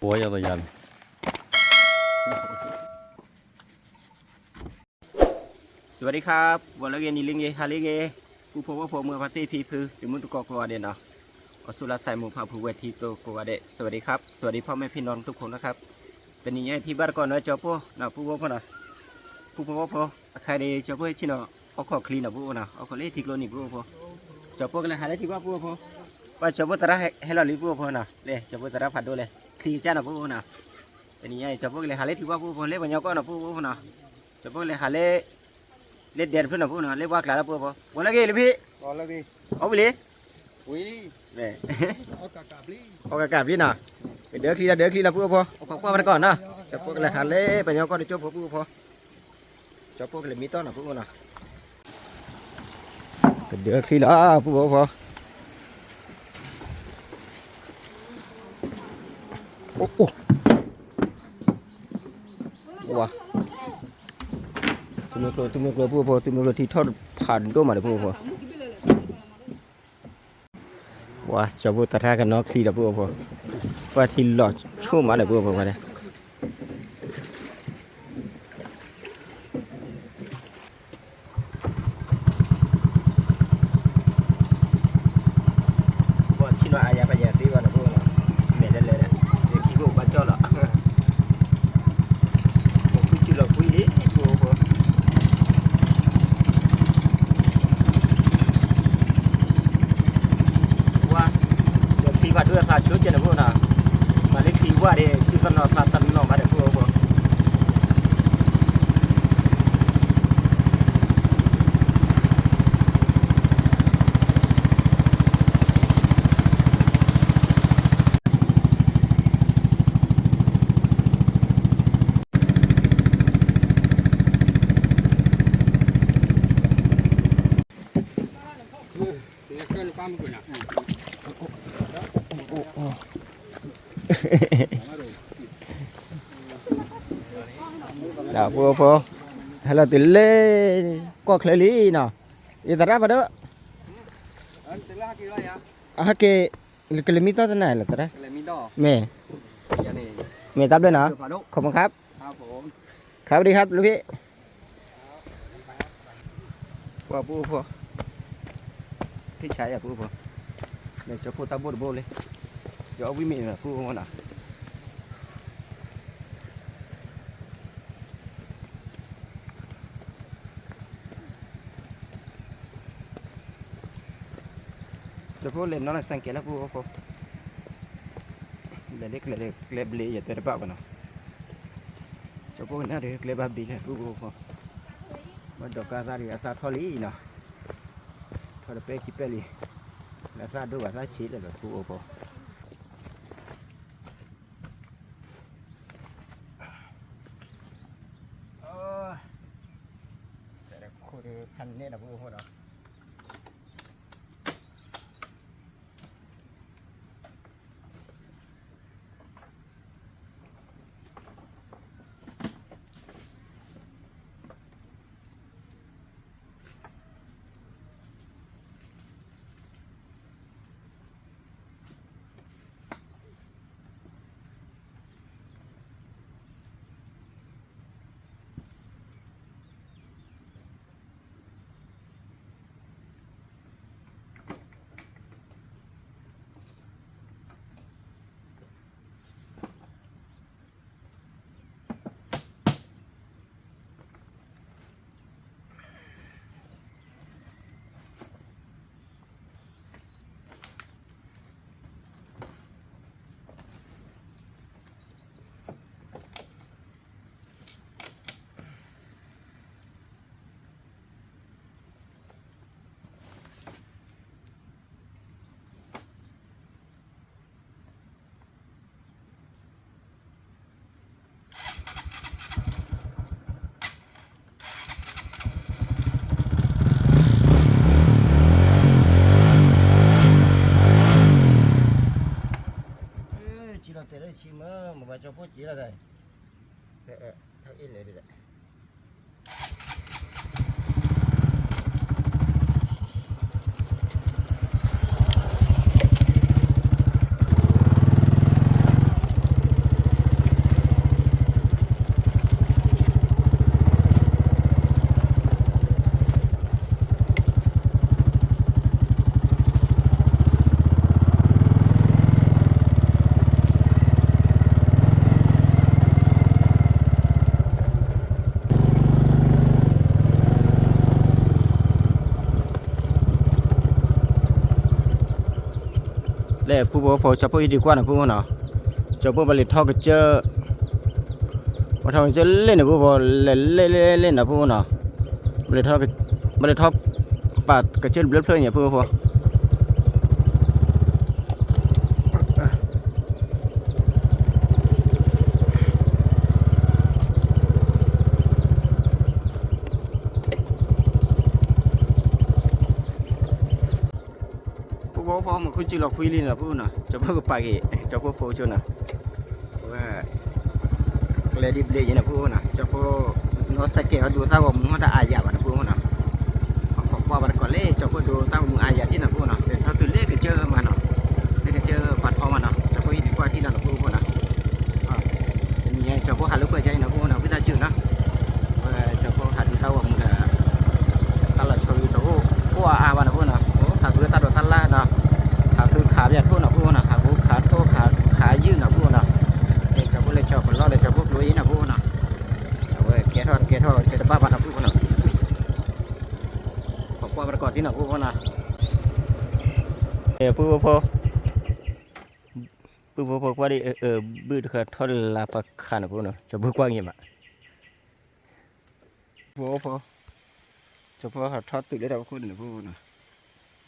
ဝါယၤသယၤန့ၣ် สวัสดีครับ ဂီၤလၢအဂ့ၤ နံၤလၢအဂ့ၤ ဟါလၢအဂ့ၤ ပုၢ်ဖိဝဲၢ်ဖိ မုၢ်ဖါတံၢ်ဖံဖု တံၤမုၢ်တကိးကိးဂၤဒဲးနီၤ အီစူလါစဲးမူဖးဖုဝဲထံကိးဂၤဒဲး สวัสดีครับ สวัสดีพ่อแม่พี่น้องทุกคนนะครับ တနံၤညါထံၣ်ဘၣ်တကီၢ်နီၤ ကၠီပိၢ်နီၤ ပုၢ်ဖိဝဲၢ်ဖိနီၤ ပုၢ်ဖိဝဲၢ်ဖိ အခါဒီး ကၠီပိၢ်ဟဲဆ့ၣ်နီၤ အီၣ်ခီၣ်ချံနီၤ ပုၢ်ဖိနီၤ အီၣ်ခီၣ်လၢထံကျိနံၤ ပုၢ်ဖိ ကၠီပိၢ်ကလဲၤဟးလၢထံကွၢ် ပုၢ်ဖိ ပှၤကၠီပိၢ်သရၣ်ဟဲလီၤလံ ပုၢ်ဖိနီၤ လဲၤ ကၠီပိၢ်သရၣ်ဖးဒိၣ်လဲၣ် ချံကစၢ်နီၤ ပုၢ်ဖိနီၤ တနံၤညါအံၤ ကၠီပိၢ်ကလဲၤဟးလၢထံကွၢ် ပုၢ်ဖိ လၢပှၤကညီကီၢ်နီၤ ပုၢ်ဖိနီၤ ကၠီပိၢ်ကလဲၤဟးလၢ လၢဒဲတဖျၢၣ်နီၤ ပုၢ်ဖိနီၤ လၢပှၢ်ကျါလီၤ ပုၢ်ဖိ ဂီၤလၢအဂ့ၤ လၢဖံ အီၣ်ဝံၤလံ အီၣ်ကးကးပျံၤနီၤ ဒၢချံလီၤ ဒၢချံလီၤ ပုၢ်ဖိ အိၣ်ခိးကွၢ်ဘၣ်တကီၢ်နီၤ ကၠီပိၢ်ကလဲၤဟးလၢပှၤကညီကီၢ်တကၠိဖိ ပုၢ်ဖိ ကၠီပိၢ်ကလဲၤမံတီၢ်နီၤ ပုၢ်ဖိနီၤ ကဒၢချံလီၤ ပုၢ်ဖိ အိၣ် အိၣ် ဝါ သုးမုၢ်ကျိၤ သုးမုၢ်ကျိၤ ပုၢ်ဖိ သုးမုၢ်ကျိၤထံထီၣ်ဖးဒိၣ်မးဒီး ပုၢ်ဖိ ပှၤကၠီပိၢ်သရၣ်ကနီၣ်ချံဒီး ပုၢ်ဖိ ပှၤထံလီၤဆိၣ်မးဒီး ပုၢ်ဖိ ပှၤဒီး ဘီၣ်ဆ့ၣ်နီၤအါယၤ ပယၤသ့ဘၣ်နီၤ ပုၢ်ဖိနီၤ မဲာ်လၢလၢ ယခံဘိၣ်ဘၣ်ကၠီၣ်လီၤ အိၣ်ကွံာ်စုလီၤကွံာ်လံ ပုၢ်ဖိ ဝါ ဒီးချံဖးဒိၣ်အသးဆိကဲန့ၣ် ပုၢ်ဖိနီၤ မၤလၢချံဝါဒီး စုသနီၤသးတနီၤဘၣ်ဒီး ပုၢ်ဖိ ဒီးပုၢ်ဖိ ဟဲလီၤတုၤလၢ ကီၢ်ချၢလံနီၤ ယသရၣ်ဖးဒိၣ် အဟဲက့ၤ ကလဲၤမံတီၢ်တနၤလီၤသရၣ် မ့ၢ် မ့ၢ်တၢ်ဘျုးနီၤ ขอบคุณครับ ครับสวัสดีครับ လူၤဖံ ပှၤပုၢ်ဖိ ဖံဆါယၤပုၢ်ဖိ မ့ၢ်ကၠီဖိတၢ်ဘိၣ်တဘိၣ်လံ ယအီၣ်ဝံၣ်မ့ၢ်ပုၢ်ဖိနီၤ ကၠီဖိလဲၤနီၤလၢစၢ်ကဲလၢပုၢ်ဖိ လဲၤလၢကျဲလၢကျဲဘျ့ယတဲတဘၣ်ဘၣ်နီၤ ကၠီဖိကနၣ်ဒီးကျဲဘၣ်ဘျ့လၢပုၢ်ဖိ ဘၣ်ဒီးကါသၣ်ဒီးအသၣ်ထီၣ်လံနီၤ ထီၣ်တပဲခံပဲလံ လၢသၣ်ဒိၣ်ဘၣ်သၣ်ဆံးလၢပုၢ်ဖိ စဲးခိၣ်ဒီးဖးနဲၣ်ဒီးပုၢ်ဖိဒီးဆံးလီၤတဲာ်လၢဆံးမၢ် မ့ၢ်ဘၣ်ကၠီဖိစံးလီၤတဲာ် အ့ၣ်လဲၣ်ဒ်လဲၣ် ပှၤပုၢ်ဖိ ဖုဖိဖိ ကၠီဖိဟံၣ်ဒုးကွၢ်န့ၣ်ဖုဖိနီၤ, ကၠီဖိဘၣ်လဲၤထီၣ်ကစၢၢ်, ဘၣ်ထီၣ်ကစၢၢ်လဲၣ်န့ၣ်ဖုဖိ, လဲၤလဲၣ်လဲၣ်လဲၣ်န့ၣ်ဖုဖိနီၤ, ဘၣ်လဲၤထီၣ်, ဘၣ်လဲၤထီၣ်ပာ်ကစၢၢ်တဘျၢဖျၢၣ်န့ၣ်ဖုဖိ ဖုဖိဖိ မ့ၢ်ဃုစံလီၤခွံလံနီၤဖုနီၤ, ကၠီဖိကပာ်က့ၤ ကၠီဖိဖိဆိနီၤ, အဝဲ ကျဲဒ်ဘျ့ယဲန့ၣ်ဖုဖိနီၤ, ကၠီဖိ နီၢ်စဲးကဲးအီၤဒိသၣ်ဂီၤမူဟီၣ်တၢ်အါယၤဘၣ်န့ၣ်ဖုဖိနီၤ, ပကွၢ်ဘၣ်တကိးလၢ ကၠီဖိဒိသၣ်ဂီၤမူအါယၤထံၣ်နီၤဖုဖိနီၤ, လဲၤထီၣ်တုၤလၢကစၢၢ်မးနီၤ, လၢကစၢၢ်ပှၤထီမးနီၤ, ကၠီဖိဟံၣ်ဒုးကွၢ်ထံၣ်လီၤနီၤဖုဖိနီၤ, တနံၤညါကၠီဖိဟးလၢကွဲၢ်ကါအံၤနီၤဖုဖိနီၤ, ဝံသးစူၤနီၤ ဝဲကၠီဖိဟးဒုးသၣ်ဂီၤမူဒီး တၢ်လီၤဆီဝံၤတအိၣ် အိၣ်အါအါဘၣ်နီၤဖုနီၤ, ဟးဃုတၢ်ဒိးတၢ်လၢ်နီၤ, ဟးဃုခးပယီၤထိၣ်နီၤဖုနီၤ, ဟးဃုခးထိၣ်ခးယုၢ်နီၤဖုနီၤ, ကၠီဖိလဲၤကၠီၤပလီၢ်လဲၤကၠီၤဖိကျိအံၤနီၤဖုနီၤ, အဝဲကဲထီၣ်တကဲထီၣ်ကဲတဘၣ်ဘၣ်နီၤဖုနီၤ, ပကွၢ်ဘၣ်တကိးထံၣ်နီၤဖုဖိနီၤ, ဖုဖိဖိ ဖုဖိဖိကွၢ်ဒ်အဘုၣ်တဃၢထီၣ်လၢပခါနီၤဖုနီၤ, ကၠီဖိကွၢ်ဂ့ၤမး ဖုဖိဖိ, ကၠီဖိဟးထီၣ်တုၤလၢတၢ်ဖီခိၣ်န့ၣ်ဖုဖိနီၤ,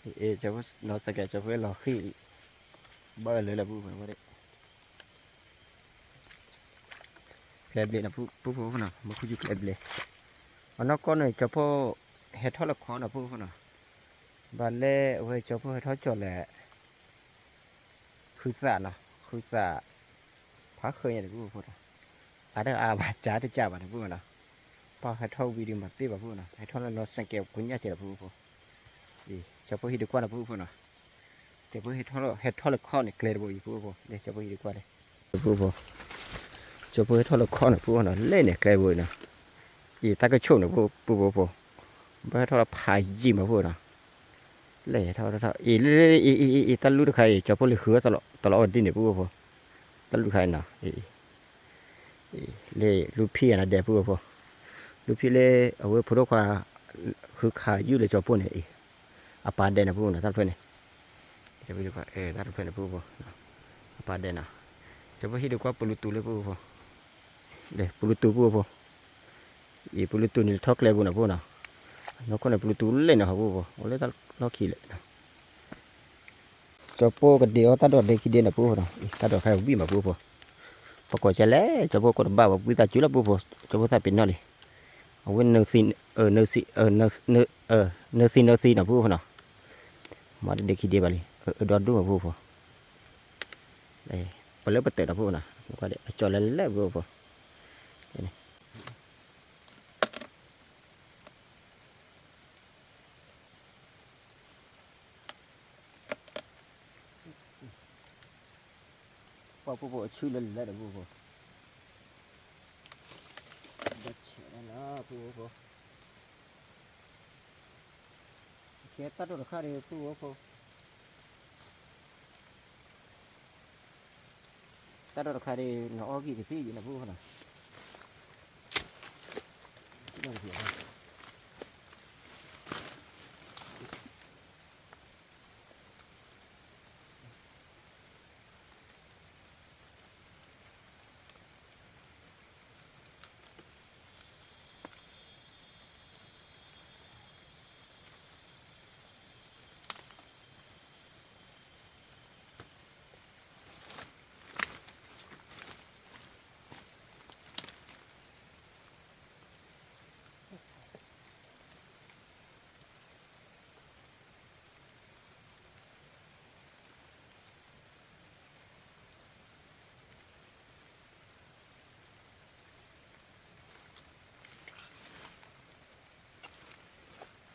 အ့ ကၠီဖိနီၢ်စဲးကဲး ကၠီဖိလီၤဃံၣ် ဘၣ်လၢလၢဖုဖိနီၤ, ကျဲဘျ့နီၤဖုဖိနီၤ, မ့ၢ်ဃုယူၤကျဲဘျ့, အနီၢ်ကီၢ်န့ၣ် ကၠီဖိ ဟဲထီၣ်လၢခီနီၤဖုဖိနီၤ, ဘၣ်လဲၣ်အဝဲကၠီဖိဟဲထီၣ်ကၠီၤလဲၣ် ဃုသးနီၤ, ဃုသး ဖးဃၢညါန့ၣ်ဖုဖိနီၤ, အါတအါဘၣ် ကၢတကၢဘၣ်န့ၣ်ဖုဖိနီၤ, ပှၤဟဲထီၣ်ဝံၤဒီးမၤသ့ၣ်ဘၣ်ဖုဖိနီၤ, ဟဲထီၣ်လၢနီၢ်စဲးကဲး ကိညၣ်ကဲးလီၤဖုဖိ, အ့ ကၠီဖိဟံၣ်ဒုးကွၢ်နီၤဖုဖိနီၤ, ကၠီဖိဟဲထီၣ်လၢခီန့ၣ် ကျဲတဘိအံၤဖုဖိ, လဲၤကၠီဖိဟံၣ်ဒုးကွၢ်လဲၣ်, ဖုဖိ ကၠီဖိဟဲထီၣ်လၢခီန့ၣ်ဖုဖိနီၤ, လဲၣ်န့ၣ်ကျဲတဘိအံၤနီၤ, အ့ တၢ်ကဆိၣ်န့ၣ်ဖုဖိဖိ, ဘၣ်ဟဲထီၣ်လၢဖးယံာ်မးဖုဖိနီၤ, လဲၣ်ထီၣ်ထီၣ်ထီၣ် အ့ လၢ အ့ အ့ အ့ တၢ်လူၢ်တခါအံၤ ကၠီဖိလဲၤဃုအီၣ်တလီၤအီၣ်ဒ်န့ၣ်ဖုဖိ, တၢ်လူၢ်တခါအံၤနီၤ, လၢလူၢ်ဖံးအနၤဒဲးဖုဖိ, လူၢ်ဖံးလၢ အဝဲဖိဒိၣ်ခွါ ဃုခးယုၢ်လၢကၠီဖိန့ၣ်အံၤ, အပၢ်ဒဲးန့ၣ်ဖုဖိနီၤ တၢ်တဖျၢၣ်န့ၣ်, တၢ်တဖျၢၣ်န့ၣ်ဖုဖိ, အပၢ်ဒဲးနီၤ, ကၠီဖိဟံၣ်ဒုးကွၢ်ပလူတူလၢဖုဖိ, ပလူတူဖုဖိ, အံၤပလူတူန့ၣ်ထီၣ်ကျဲပူၤနီၤဖုနီၤ, နီၢ်ခိၣ်န့ၣ်ပလူတူလဲၣ်နီၤဖုဖိ, အိၣ်လၢတၢ်လီၢ်ခံလဲၣ်နီၤ ကၠီဖိကဒ့အီၣ်တၢ်ဒိးဒ့ခံဒ့နီၤဖုဖိနီၤ, တၢ်ဒိးတခါဝံၣ်မးဖုဖိ, ပကိးကဲလဲၣ် ကၠီဖိကိးတဘၣ်ဘၣ် ဝံသးစူၤလီၤဖုဖိ, ကၠီဖိသးပ့ၤနီၣ်လံ, အဝဲနုၤသံ, နုၤသံ, နုၤသံနီၤဖုဖိနီၤ, မၤတဒ့ခံဒ့ဘၣ်လံ, ဒီဒူၣ်မးဖုဖိ, ပလၢပတၢၢ်နီၤဖုဖိနီၤ, အကၠီၤလဲၣ်လဲၣ်ဖုဖိ ပှၤဖုဖိအဆူၣ်လၢလၢဒီးဖုဖိ, ဘၣ်ဆဲးဒၣ်လီၤဖုဖိ, ကဲတၢ်ဒိးတခါဒီးဖုဖိဖိ, တၢ်ဒိးတခါဒီး နအီၣ်ကံၢ်ကသံၣ်ယံၤနဖုဖိနီၤ,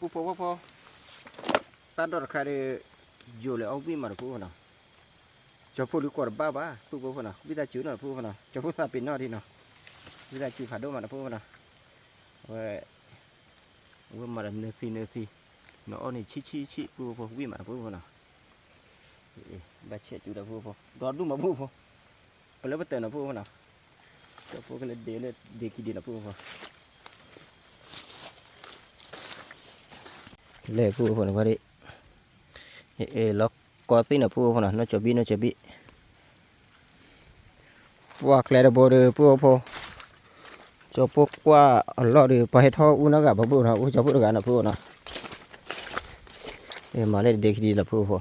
ဖုဖိဖုဖိ, တၢ်ဒိးတခါဒီး ယိာ်လဲၤအီၣ်ဝံၣ်မးတဖုဖိနီၤ, ကၠီဖိလူၤကိးတဘၣ်ဘၣ် ဖုဖိဖိနီၤ, ဝံသးစူၤနီၤတဖုဖိနီၤ, ကၠီဖိသးပ့ၤနီၣ်ဒံးနီၤ, ဝံသးစူၤဖးဒိၣ်မးတဖုဖိနီၤ, အဝဲ အဝဲမၤဒီးနုၤသံနုၤသံ, နအီၣ်န့ၣ်ဆံးဆံးဆံး ဖုဖိ ဝံၣ်မးတဖုဖိနီၤ, ဘၣ်ဆဲးစူၤဒီးဖုဖိ ဒီဒူၣ်မးဖုဖိ, ပလၢပတၢၢ်နီၤဖုဖိနီၤ, ကၠီဖိကလဲၤဒ့လၢဒ့ခံဒ့နီၤဖုဖိ, လဲၤဖုဖိနီၤ လီၤ ကီသ့ၣ်နီၤ ပုၢ်ဖိနီၤ, နီၢ်ကၠီဘံၣ် နီၢ်ကၠီဘံၣ်, ပှၤကျဲတဘိဒီး ပုၢ်ဖိ, ကၠီဖိကွၢ်အလီၢ်ဒီး ပှၤဟဲထီၣ်အူနီၢ်ဂၤ ပပုၢ်နီၤ, အိၣ်ကၠီဖိတဂၤနီၤ ပုၢ်နီၤ, မၤလၢတဒ့ခံဒံလီၤ ပုၢ်ဖိ.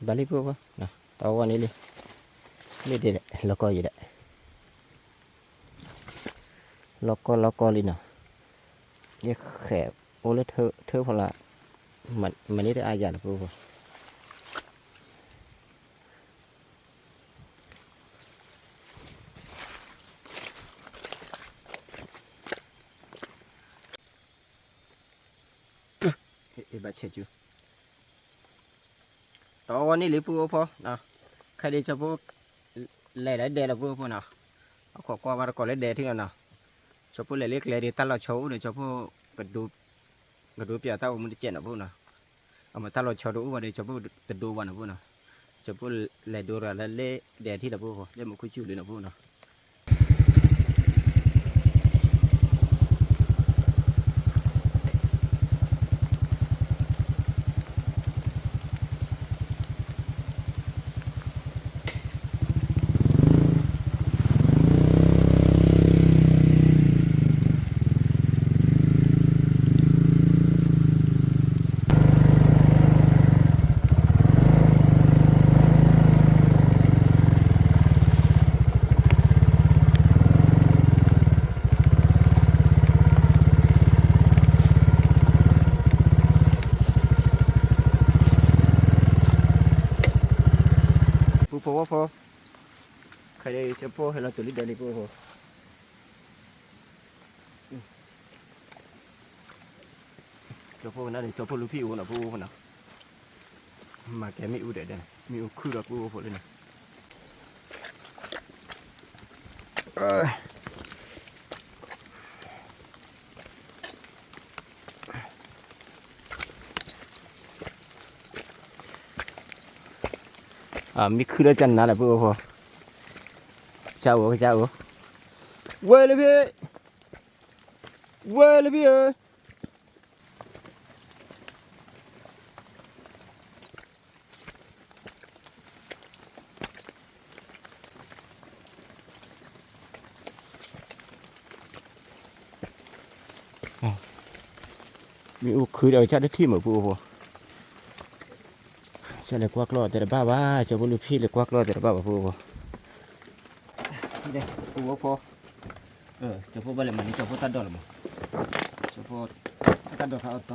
ဘၣ်လံ ပုၢ်ဖိ, တၢ်ဝီန့ၣ်လံ, မ့ၢ်ဒ်လဲၣ် လီၤကီယံၤဒီး, လီၤကီလီၤကီလံနီၤ, ယဃဲးအိၣ်လၢထၢဖီလာ်, မၤန့ၢ်တအါယၤလီၤ ပုၢ်ဖိ. ဘၣ်ဆဲးကၠူ, တၢ်ဝီန့ၣ်လံ ပုၢ်ဖိ, ခဲဒံးကၠီဖိ လဲၤလၢဒဲလီၤ ပုၢ်ဖိနီၤ, အခိးကွၢ်ဘၣ်တကိးလၢဒဲထံလီၤနီၤ, ကၠီဖိလဲၤလၢကျဲဒီး တၢ်လီၤဆီအိၣ်ဒီး ကၠီဖိ ကဒိပၠးတၢ်အိၣ်မူတစဲးနီၤ ပုၢ်နီၤ, အမ့ၢ်တၢ်လီၤဆီတအိၣ်ဘၣ်ဒီး ကၠီဖိတဒိဘၣ်နီၤ ပုၢ်နီၤ, ကၠီဖိလဲၤဒိရၤလၢလၢဒဲထံလီၤ ပုၢ်ဖိ, လၢမူခိၣ်စူၣ်လံနီၤ ပုၢ်နီၤ. ပုၢ်ဖိဝဲဖိ, ခဲဒံးကၠီဖိဟဲလီၤတုၤလၢဒဲလံ ပုၢ်ဖိ, ကၠီဖိကနၣ်ဒီး ကၠီဖိလူၤဖံးအိၣ်နီၤ ပုၢ်ဖိနီၤ, မၤကဲမ့ၣ်အူဒီးဒဲန့ၣ် မ့ၣ်အူခုၣ်ဒီး ပုၢ်ဖိလံနီၤ. မ့ၢ်ခုၣ်ဒီးကနၣ်လၢ ပုၢ်ဖိ, ကစၢ်အိၣ် ကစၢ်အိၣ်, ဝဲလၢဖံ, ဝဲလၢဖံဧၢ. မ့ၣ်အူခုၣ်ဒီး ကစၢ်တထံၣ်မုာ် ပုၢ်ဖိ, ကစၢ်လဲၤကွၢ်ကျီၢ်တဲတဘၣ်ဘၣ်, ကၠီဖိလူၤဖံးလဲၤကွၢ်ကျီၢ်တဲတဘၣ်ဘၣ် ပုၢ်ဖိ, ပုၢ်ဖိ, ကၠီဖိဘၣ်လဲၤမၤန့ၢ် ကၠီဖိတၢ်ဒိးလီၤမး, ကၠီဖိတၢ်ဒိးခါအီၣ်တ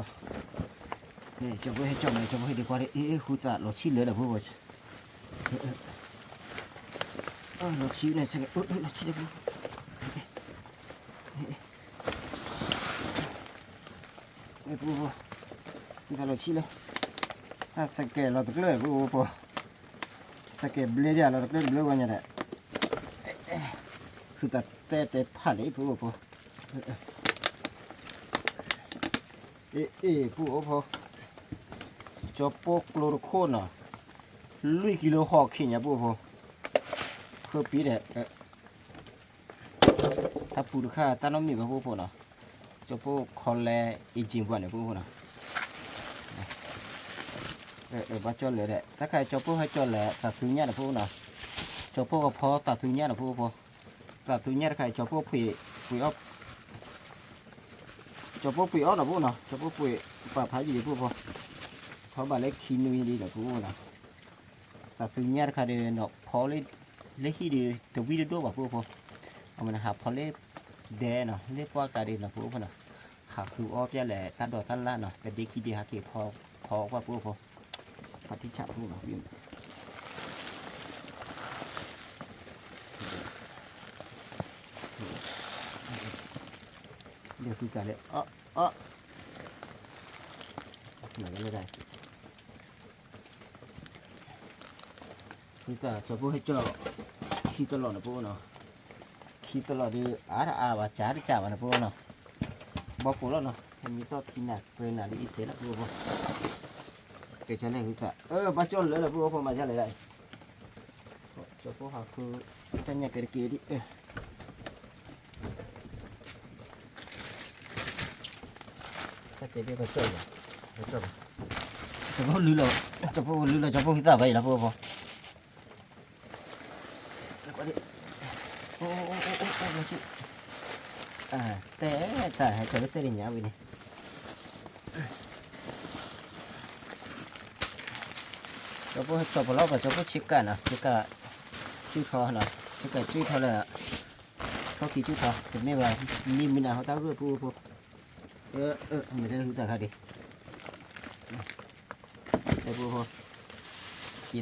ီ, ကၠီဖိဟဲကၠီမး ကၠီဖိဟဲဒံးကွၢ်ဒီး အ့ ဃုသးလီၤဆံလၢာ်ဒီး ပုၢ်ဖိ, လီၤဆံန့ၣ် လီၤဆံလၢာ် ပုၢ်ဖိ, ပုၢ်ဖိ, ဃုသးလီၤဆံလၢာ်, တၢ်စကဲးလီၤတကျၢၢ် ပုၢ်ဖိ, စကဲးဘျ့ဒၣ်လီၤတကျၢၢ်တဘျုးဂီၢ်ညါဒီး, ဃုသးတဲတဲဖးလံ ပုၢ်ဖိ, အ့ အ့ ပုၢ်ဖိ, ကၠီဖိကျိတခိၣ်နီၤ, လွံၢ်ကံလိဟီၣ်ခံညါ ပုၢ်ဖိ, ဃုပံဒီး တၢ်ပူၤတခါ တၢ်နီတမံၤဘၣ် ပုၢ်ဖိနီၤ, ကၠီဖိခီလဲ အ့ၣ်ကၠံပှၤန့ၣ် ပုၢ်ဖိနီၤ, ဘၣ်ကၠီၣ်လၢာ်ဒီး တၢ်ခါကၠီဖိဟဲကၠီၣ်လၢာ် သးသူညၣ်ဒီး ပုၢ်ဖိနီၤ, ကၠီဖိကဖီသးသူညၣ်ဒီး ပုၢ်ဖိ, သးသူညၣ်တခါ ကၠီဖိပှ့ၤအီၣ် ကၠီဖိပှ့ၤအီၣ်နီၤ ပုၢ်နီၤ, ကၠီဖိပှ့ၤ ပာ်ဖးယံၤဒံး ပုၢ်ဖိ, ဖီဘၣ်လၢခံနွံဒံးဒီး ပုၢ်ဖိနီၤ, သးသူညၣ်တခါဒီး နီၤဖီလၢ လၢဟံၣ်ဒီး တဝံၣ်တဒိၣ်ဘၣ် ပုၢ်ဖိ, အဝဲန့ၣ်ဟးဖီလၢဒဲနီၤ လၢပှၢ်ကါဒံးနီၤ ပုၢ်ဖိနီၤ, ဟးဃုအီၣ်ပျဲလဲၣ် တၢ်ဒိးတၢ်လၣ်နီၤ တဒ့ခံဒ့ဟးက့ၤဖီ ဖီကွၢ် ပုၢ်ဖိ, ဖီထံဆး ပုၢ်ဖိနီၤ, ဒီးဃုသးလၢ အီၣ် အီၣ် နကလဲၤဒၣ် ဃုသး ကၠီဖိဟဲကၠီၣ် ခံတလီၢ်န့ၣ် ပုၢ်ဖိနီၤ, ခံတလီၢ်ဒီး အါတအါဘၣ် ကၢ်တကၢ်ဘၣ်န့ၣ် ပုၢ်ဖိနီၤ, ဘီကိးလီၤနီၤ ဟဲမံတီၢ်ခံနၤပှဲၤနၤလံ အံၤစဲးလၢ ပုၢ်ဖိ, ကဲဆၢလဲၣ် ဃုသး ဘၣ်ကၠီၣ်လၢာ်လၢ ပုၢ်ဖိ မၤဒ်လဲၣ်ဒၣ်အံၤ, ကၠီဖိဟးဃု တၢ်ညၣ်ကဲတက့ၢ်ဒံး, တၢ်ကဲဘၣ်ကၠီၣ်လီၤ, ကၠီဖိလုလီၤ, ကၠီဖိလုလီၤ, ကၠီဖိဟံးသၣ်ဘၣ်အံၤလီၤ ဖိဖိ, တဲတၢ်ဟဲကၠီဖိတဲတညါဝံၤန့ၣ် ကၠီဖိဟဲကၠီၣ်ပလီၢ်ဘၣ် ကၠီဖိဆ့ကၤနီၤ ဆ့ကၤ စုၣ်ထီနီၤ ဆ့ကၤစုၣ်ထီလၢ ထီၣ်ခံစုၣ်ထီ တမ့ၢ်ဘၣ် မံမုၢ်နၤဟီတၢ်ဂိၢ်ဖိဖိ မ့ၢ်တၢ်ဟုသးခါဒံး ဖိဖိ ယ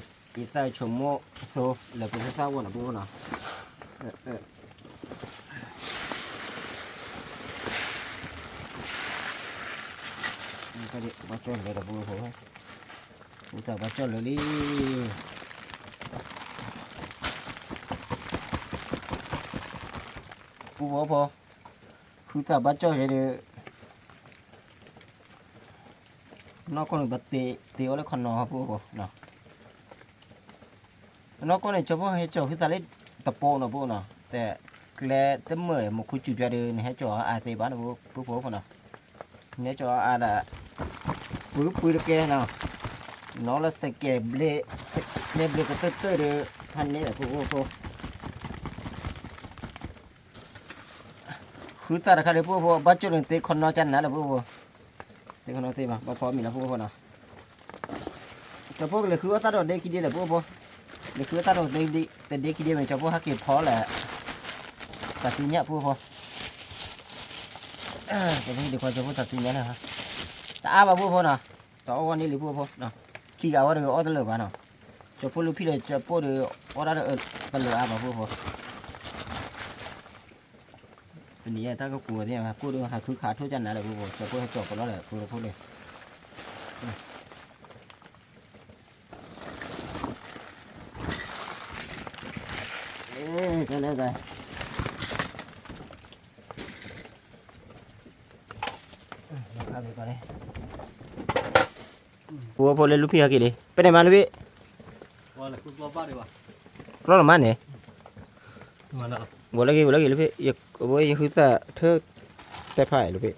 သးဆိကမိၣ်သိ လဲၤပသးဝီၢ်နီၤ ဖိဖိနီၤ ဘၣ်ကၠီၣ်လၢဒီးဖိဖိ ဟုသးဘၣ်ကၠီၣ်လၢလံ ပူဖိဖိ ဟုသးဘၣ်ကၠီၣ်လၢဒီး နီၢ်ကီၢ်န့ၣ် ပတ့အီၤလၢခီနီၤ ဖိဖိ နီၢ်ကီၢ်န့ၣ် ကၠီဖိဟဲကၠီၣ်ဟုသးလၢတပိနီၤ ဖိနီၤ တဲကျဲတမၢၢ် မူခိၣ်စူၤပျါဒီး နဟဲကၠီၣ်အါသ့ဘၣ်နီၤ ဖိဖိနီၤ နဟဲကၠီၣ်အါဒၣ် ပှၤပှၤတကဲနီၤ နီၢ်လၢစကဲးဘျ့ ကျဲဘျ့ကတၢၢ်တၢၢ်ဒီး ဖးန့ၢ်လီၤ ဖိဖိဖိ ဟုသးတခါဒီး ဖိဖိ ဘၣ်ကၠီၣ်န့ၣ် သ့ခီနီကနၤလၢ ဖိဖိ သ့ခီနီသ့ဘၣ် ဘၣ်ဖီမံၤလီၤ ဖိဖိနီၤ ကၠီဖိကလဲၤဃုအီၣ်တၢ်ဒီးဒ့ခံဒ့လဲၣ် ဖိဖိ လဲၤဃုအီၣ်တၢ်ဒီးတဒ့ခံဒ့မ့ၢ် ကၠီဖိဟဲက့ၤဖီလၢ တၢ်သူညၣ် ဖိဖိ ကၠီဖိဟံးဒံးခွါ ကၠီဖိတၢ်သူညၣ်န့ၣ် တအါဘၣ် ဖိဖိနီၤ တအီၣ်ဝဲန့ၢ်လံ ဖိဖိ ခံဂၤဝဲတဂ့ၤအီၣ်တလၢာ်ဘၣ်နီၤ ကၠီဖိလုၢ်ဖံၣ်ဒီး ကၠီဖိဒီး အီၣ်တၢ်ဒီးတလၢာ်အါဘၣ် ဖိဖိ တနံၤအံၤ တၢ်ကကိးသ့ၣ်ညါ ကိၣ်ဒီးဟးခုခးထိၣ်ကနၤလၢ ဖိဖိ ကၠီဖိဟဲကၠီၣ်ကလီလၢ ဖိဖိလၢ တလဲတၢ် ဖိဖိလၢလုၢ်ဖံၣ်ဟဲက့ၤလံ ဖဲန့ၣ်မးလုၢ်ဖံၣ် ကျီလီၤမးန့ၣ် ဝဲလၢဂ့ၤ ဝဲလၢဂ့ၤလုၢ်ဖံၣ် ဝဲယဟုသၣ်ထၢ တဲဖးအံၤလုၢ်ဖံၣ်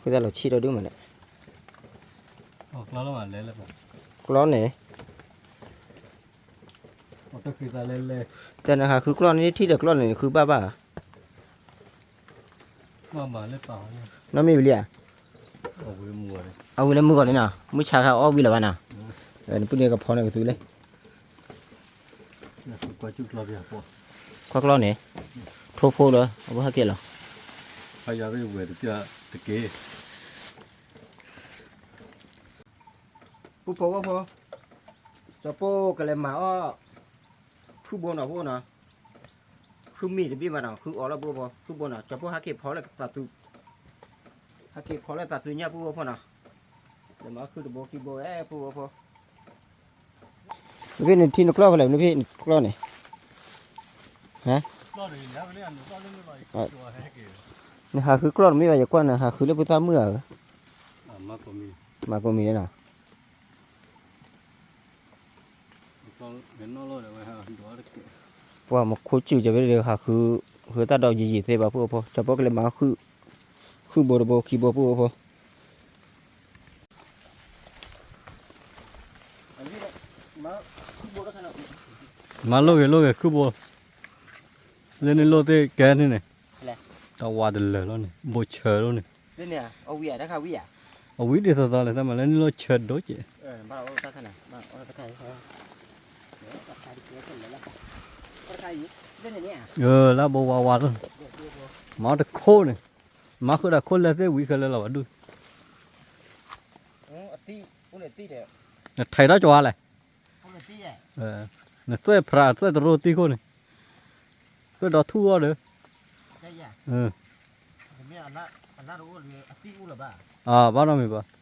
ဟုသၣ်လီၤဆံးဒီဒူၣ်မးန့ၣ် ကျီန့ၣ် တဲနဟးဃုကျီန့ၣ် ထံၣ်ဒီးကျီန့ၣ် နဃုဘၣ်ဘၣ်ဧါ နီၢ်မံၤဝံၤလံဧါ အဝံၤလၢမုၢ်ဂီၤန့ၣ်နီၤ မုၢ်ဆါခါအီၣ်ဝံၤလၢၤဘၣ်နီၤ နပုၢ်န့ၣ်ကဖီန့ၣ်ကသူလၢ ခွါကျီန့ၣ် ထိဖိလၢ အဝဲဟဲက့ၤလီၤ တက့ၢ် ပူဖိဝဲဖိ ကၠီဖိကလဲၤမၤအီၣ် ဃုဘိနီၤ ဖိနီၤ ဃုမ့ၢ်တဘ့ၣ်ဘၣ်နီၤ ဃုအီၤလၢ ဖိဖိ ဃုဘိနီၤ ကၠီဖိဟဲက့ၤဖီလၢတၢ်သူ ဟဲက့ၤဖီလၢတၢ်သူညၣ် ဖိဖိနီၤ လဲၤမၤဃုတဘိခံဘိဝဲ ဖိဖိဖိ နဖံၣ်နထံၣ်နကျီၢ်ဖဲလဲၣ် နဖံၣ်နကျီၢ်န့ၣ် ဟါ နဟးဃုကျီၢ်တမ့ၢ်ဘၣ် ယကွၢ်နဟးဃုလၢဖိသၣ်မုၣ်ဧါ မၤကိးမံၤန့ၣ်နီၤ ပှၤမူခိၣ်စူၤကဝဲဒၣ်ဟးဃု ဃုတၢ်ဒီးယံာ်ယံာ်သ့ဘၣ် ဖိဖိ ကၠီဖိကလဲၤမၤဃု ဃုဘိတဘိခံဘိ ဖိဖိ မၤလိၣ်ဂ့ၤလိၣ်ဂ့ၤ ခုၣ်ဘိ လၢန့ၣ်လိၣ်သ့ၣ်ကဲန့ၣ်န့ၣ် တဝါတလၢာ်လီၤန့ၣ် ဘိဆၢလီၤန့ၣ် အဝံၤဒ်သိးသိးလဲၣ် တၢ်မၤလၢန့ၣ်လိၣ်ဆၢဒိၣ်ကဲး လၢဘိဝါဝါလီၤ မၤတခိၣ်န့ၣ် မၤဃုာ်ဒီးခိၣ်လဲသ့ၣ်ဝံၤခဲလၢာ်လီၤဘၣ်ဒုး နထံၣ်ထီၣ်ကၠွါလဲၣ် နသွဲၣ်ဖရၣ်သွဲၣ်တရိတံၢ်ခိၣ်န့ၣ် သွဲၣ်ဒီထူၣ်အီၤဒီး ဘၣ်နီတမံၤဘ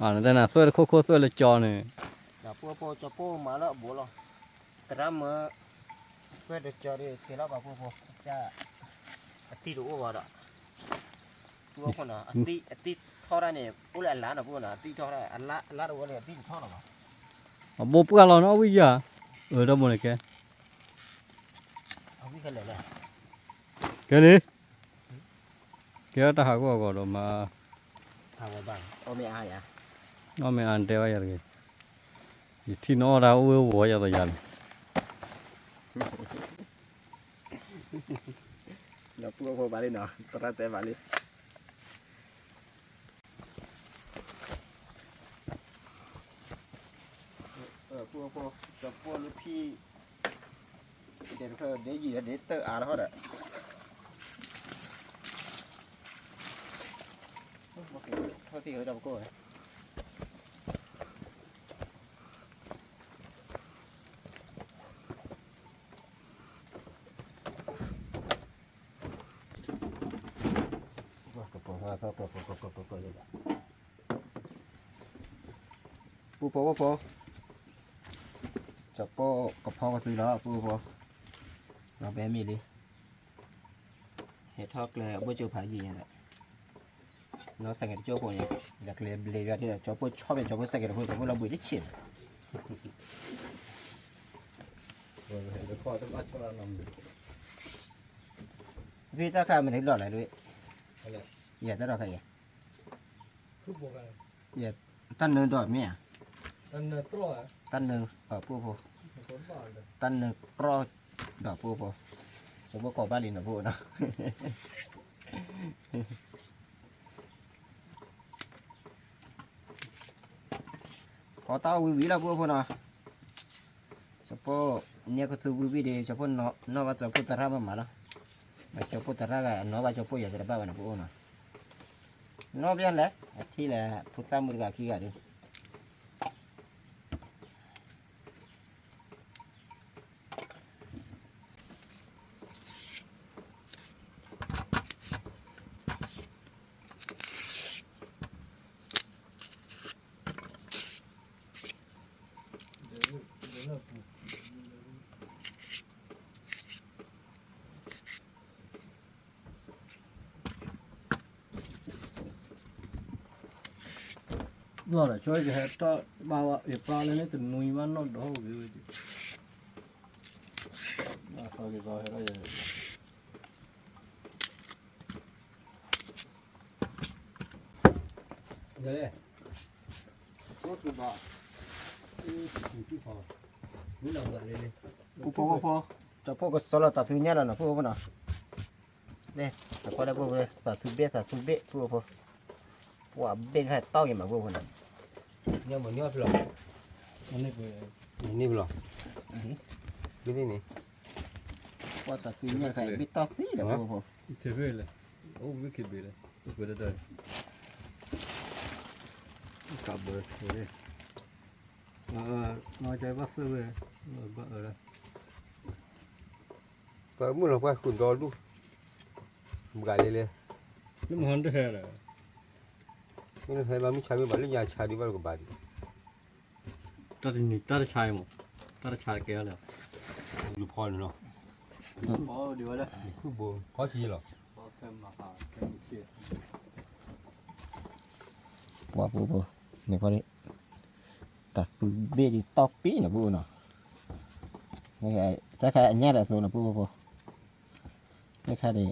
ၣ် နတဲနၤသွဲၣ်တခိၣ်ခိၣ်သွဲၣ်လၢကၠီန့ၣ် ကရၢမၢ သွဲၣ်တကၠီဒီး ကဲလီၤဘၣ်ဖိဖိ အသံၣ်တအိၣ်ဘၣ်ဒီး, ပူဖိနီၤ, အသံၣ်ထီၣ်တၢ်န့ၣ် အိၣ်လၢအလါနီၤ, ပူဖိနီၤ, အသံၣ်ထီၣ်တၢ်, အလါတအိၣ်န့ၣ် အသံၣ်တထီၣ်လီၤဘၣ်. အဘိပှၢ်လီၤနီၤ ဝံၣ်ယၤ, အၢ တၢ်မိၣ်န့ၣ်ကဲ, အဝံၣ်ခဲလၢာ်လဲၣ်, ကဲလံ, ကဲတၢ်ဟးဂီၤအဂီၢ်ဒီးမး, အီၣ်မ့ၢ်အါယၤ, အီၣ်မ့ၢ်အါတဲဘၣ်ယၤတဂ့ၤ, ယထံၣ်နီၣ်အီၣ်တၢ်အိၣ်ဝဲဝီၤယၤသယၤန့ၣ် ဒီးပူဖိဘၣ်လံနီၤ, သရၣ်တဲဘၣ်လံ. ပူဖိ, စီၤပိၢ်လၢဖံ, ဒ်တၢ်ဒ်ယံာ်ဒ်တၢ်အါလီၤဟီဒီး, ထီၣ်သံၣ်ဝဲဒီးပကိၢ်ဝဲ ပူဖိ, စီၤပိၢ်ကဖီကသုလီၤ ပူဖိ, နီၢ်ဘဲမ့ၢ်လံ, ဟဲထီၣ်ကျဲအဘိၣ်ကၠိဖးယံာ်ညါဒီး, နီၢ်စဲးကဲးတကၠိဖိညါ, ဒီးကျဲဘျ့ယွၤဒ်ဒီး စီၤပိၢ်ဆီၣ်ဖဲစီၤပိၢ်စဲးကဲးတဖိ စီၤပိၢ်လီၤဘှံးတဆံးမး, ဖဲတၢ်ခါမ့ၢ်တလီၢ်လဲၣ်, ယတၢ်ဒီးခါအံၤ, တၢ်နၢဒီးမ့ၢ်ဧါ, တၢ်နၢ, ပူဖိ, တၢ်နၢတြီဒီးပူဖိ, စီၤပိၢ်ကိးဘၣ်လံနီၤပူဖိနီၤ. ဖီတၢ်အီၣ်ဝံၤဝံၤလီၤ ပူဖိနီၤ, စီၤပိၢ်န့ၢ်ကသူဝံၤဝံၤဒီး စီၤပိၢ်နီၣ်ဘၣ်စီၤပိၢ်သရၣ်မးမးလီၤ, မ့ၢ်စီၤပိၢ်သရၣ်ဂၤ အနီၣ်ဘၣ်စီၤပိၢ်ယၤတဘၣ်ဘၣ်နီၤ ပူဖိနီၤ, နီၣ်ဘၣ်လဲၣ် အထံၣ်လဲၣ် ဖိသၣ်မုၣ်တဂၤခံဂၤဒီး လီၤဒီး ဆိကဟဲတၢ်ဘၣ်ဝဲ ယပျၢ်လၢန့ၣ်တနွံဘၣ်နီၣ်ဒီးဂ့ၤဝဲ, ပူဖိဖိ, စီၤဖိကစီလီၤတၢ်သူညၣ်လီၤနီၤ ပူဖိနီၤ, တၢ်ကွၢ်လၢပူဖိ သးသူဘ့ၣ် သးသူဘ့ၣ် ပူဖိ, ပှၤဘ့ၣ်ဖဲတီၢ်က့ၤမး ပူဖိနီၤ, န့ၣ်ဖလီၤ, ဘ့ၣ်န့ၣ်, ပှၤသးသူညၣ်တခါအံၤ ဘ့ၣ်တီၢ်သံလီၤ ပူဖိ, ကဘၢ, ဘၣ်သၢဝဲ, ဘၣ်အၢလၢ ပှၤမုၢ်လီၤပှၤဃုာ်ဒီဒူၣ်, ဘှၤလံလဲၣ်, လၢမဟါတဟဲလၢ, မ့ၢ်ဟဲမၤမုၢ်ဆါမ့ၢ်ဘၣ်လၢညါဆါဒံးဘၣ်လၢကဘၣ်ဒံး, တၢ်တနံၤ တၢ်တဆါအံၤမး, တၢ်တဆါတကဲထီၣ်လၢ, လူၤဖီန့ၣ်လီၤ, ဖီဒံးဝဲလၢ, ဖီဆံးလီၤ, ပှၤပူဖိ, န့ၣ်ဖီဒံး, တၢ်သူဘ့ၣ်ဒံးတီၢ်ပ့ၢ်န့ၣ်ပူဖိနီၤ, တၢ်ခါအညၣ်ဒီးသိးန့ၣ်ပူဖိဖိ တၢ်ခါဒီး,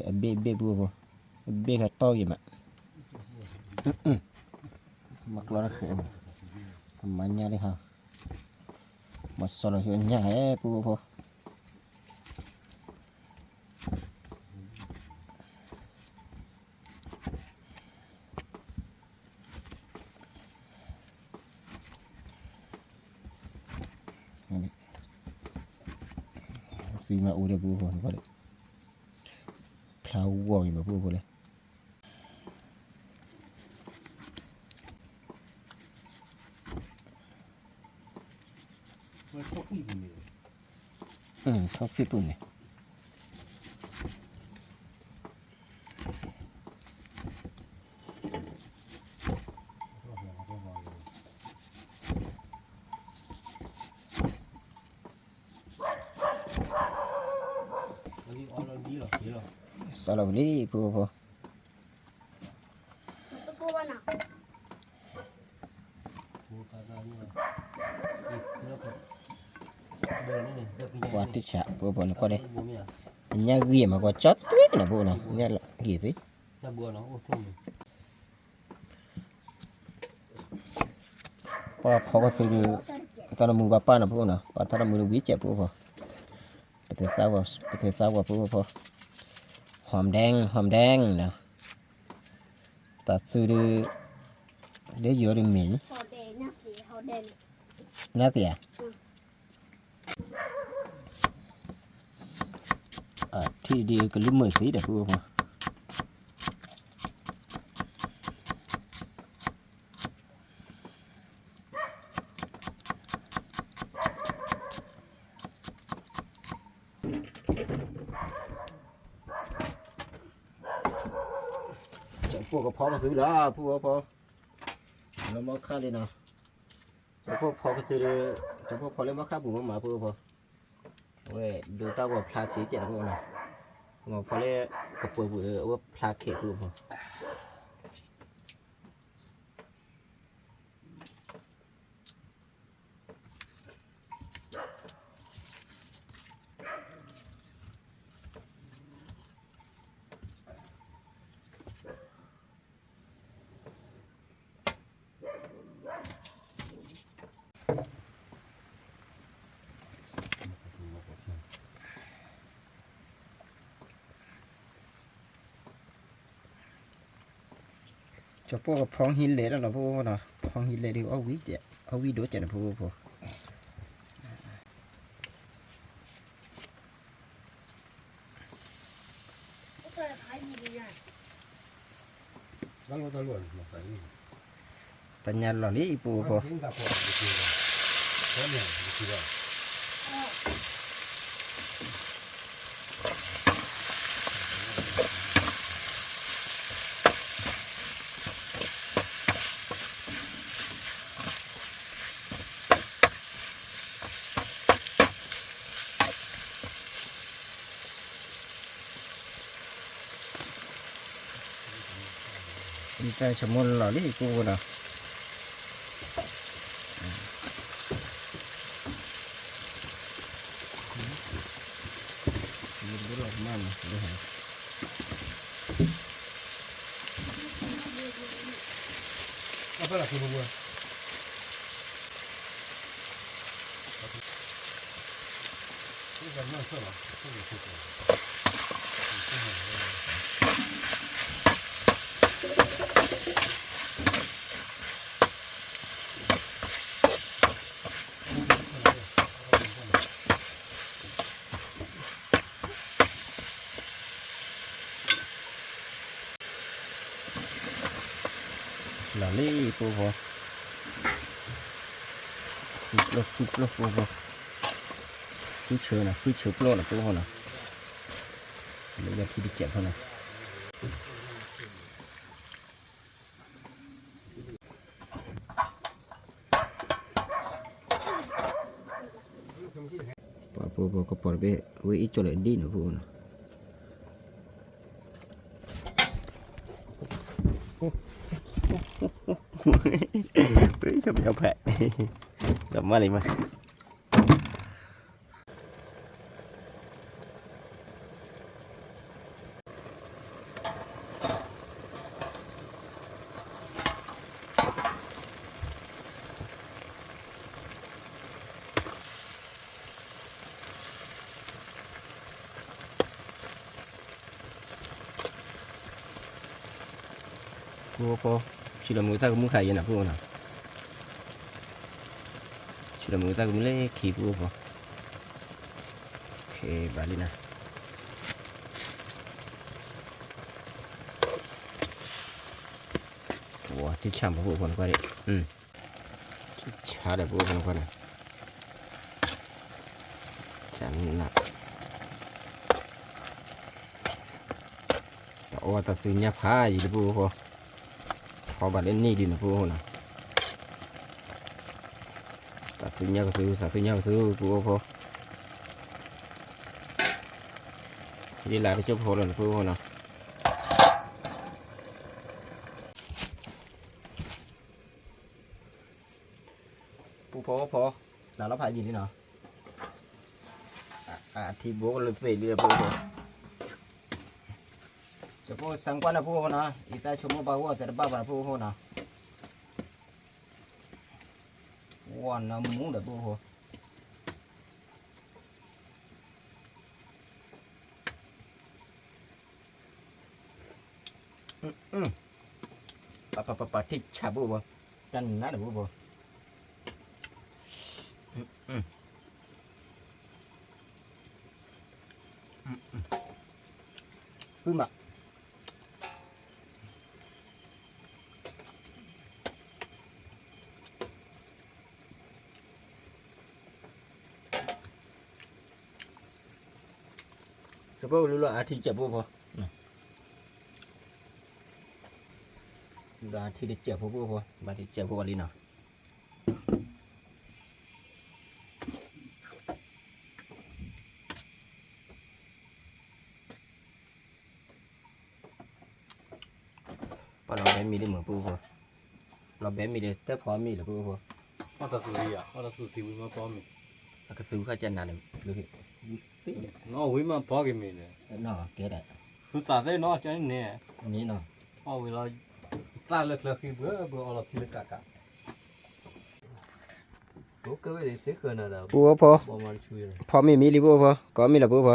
အဘ့ၣ်ဘ့ၣ်ပူဖိ, အဘ့ၣ်ခါတီၢ်ယံၤမး, မၤကျီတဃဲးမး, ပမၤညၣ်လံဟါ, မၤစီလီၤဆူညၣ်ဟဲပူဖိဖိ သံမးအိၣ်ဒီးပူဖိန့ၣ်, ဖျါဂီၤအံၤမးပူဖိလဲၣ်, ထီၣ်သ့ၣ်ပူၤန့ၣ် လံ စးလီၤဝံၤလံ ဖုဖိ ပှၤတဆး ဖုဖိန့ၣ်ကွၢ်န့ၣ်, ညၣ်ဂ့ၤမးကွၢ် ကၠီတွ့နီၤ ဖုဖိနီၤ ညၣ်ဂ့ၤသ့ ပှၤဖီကသုးဒီး တၢ်တမုာ်ဘၣ်ပၢ်နီၤ ဖုဖိနီၤ ပှၤတၢ်တမုာ်ဒီးဝံၤစဲး ဖုဖိ, ပသုးသၣ်ဝဲ ပသုးသၣ်ဝဲ ဖုဖိ, ဟီၣ်ဒဲး ဟီၣ်ဒဲးနီၤ, တၢ်သုးဒီး လၢယိၤဒီးမ့ၢ် နၢ်သ့ၣ်ဧါ, ထံၣ်ဒ်ကလုၢ်မုာ်သ့ဒီး ဖုဖိ ကၠီဖိကဖီကသုးလီၤ ဖုဖိ, လၢမီခါလံနီၤ, ကၠီဖိဖီကသုးဒီး ကၠီဖိဖီလၢမီခါပူၤမးမး ဖုဖိ, အဝဲဒိးတၢ်ဂီၤဖျါစ့ၢ်ကီးနီၤ ဖုဖိနီၤ, မ့ၢ်ဖီလၢကပၢၤပူၤဒီး အဝဲဖျါခဲ ဖုဖိ ကၠီဖိကဖီဟံးလဲၢ်လီၤနီၤ ဖုဖိနီၤ, ဖီဟံးလဲၢ်ဒီးအီၣ်ဝံၤဒိၣ်ကဲးနီၤ ဖုဖိ တၢ်ညါလီၤလံ ဖုဖိ တၢ်ဆိကမိၣ်လီၤလံ ဖုဖိနီၤ. လီၤလံ ဖုဖိ, ဖုပျိၢ် ဖုပျိၢ် ဖုဖိ, ဖုဆၢနီၤ ဖုဆၢပျိၢ်နီၤ ဖုဖိနီၤ, လၢယထံတစဲးဖိနီၤ. ပှၤဖိဖိကပီၤတဘ့ၣ် ဝဲအံၤကၠီလၢဒ်နီၤ ဖုဖိနီၤ. ဝဲအံၤကၠီဖဲ ကမၣ်လံမး. ဖုဖိ, ဆံးလီၤမုာ်တၢ်ကမူၣ်ခါအံၤနီၤ ဖုဖိနီၤ, ဆံးလီၤမုာ်တၢ်ကမူၣ်လၢခံ ဖုဖိ, ခဲဘၣ်လံနီၤ. ဝါ ထံဆၣ်မး ဖုဖိနကွၢ်ဒံး, ထံဆၣ်ဒီး ဖုဖိနကွၢ်န့ၣ်, ဆၣ်နး, တၢ်အိၣ်တၢ်သူညါဖးယံၤလၢ ဖုဖိ, ထီဘၣ်လၢန့ၢ်ဒံးန့ၣ် ဖုဖိနီၤ. တၢ်သူညါကသူ တၢ်သူညါကသူ ဖုဖိ. ဒ်လၢတကၠိဖိလီၤနဖိဖိနီၤ. ပူဖိဖိ, နလီၤဖးယံာ်လံနီၤ. အထံဘိကလၢသ့ၣ်လံဒီးဖိဖိ, ကၠိဖိစၢ်ကွၢ်နဖိဖိနီၤ, အံသၣ်ဆိကမိၣ်ဘၣ်ဂီၢ်သဲတဘၣ်ဘၣ်နဖိဖိနီၤ. ဝီနမူဒီးဖိဖိ ပပပပထံၣ်ဆးဘိဘိ, တၢ်နးတဘိဘိ, ဖုမး ကၠိဖိလူလီၤအထံကဲးဖိဖိ, လူလီၤအထံတကဲးဖိဖိဖိ, ဘၣ်တကဲးဖိအီၤလံနီၤ. ပှၤလီၤဘဲမ့ၤလံမ့ၢ်ဖိဖိ, လီၤဘဲမ့ၤဒီးတၢ်ဖီမ့ၤလၢဖိဖိ, အီၣ်တၢ်သူၣ်ဝံၤယါ, အီၣ်တၢ်သူၣ်သံဝံၤမးဖီမ့ၤ, အကသူၣ်ခါကနၤန့ၣ်, နီၢ်ဝံၤမးဖီက့ၤမ့ၤန့ၣ်, ကဲဒၣ်, သူၣ်သးသ့နီၤကန့ၣ်, န့ၣ်နီၤ, အီၣ်ဝံၤလီၤ, သၣ်လၢချၢဃံဘှဲဘှဲအီလီၤထံလၢကးကး ပူဖိ, ဖီမ့ၤမ့ၤလံပူဖိ, ကီမ့ၤလီၤပူဖိ,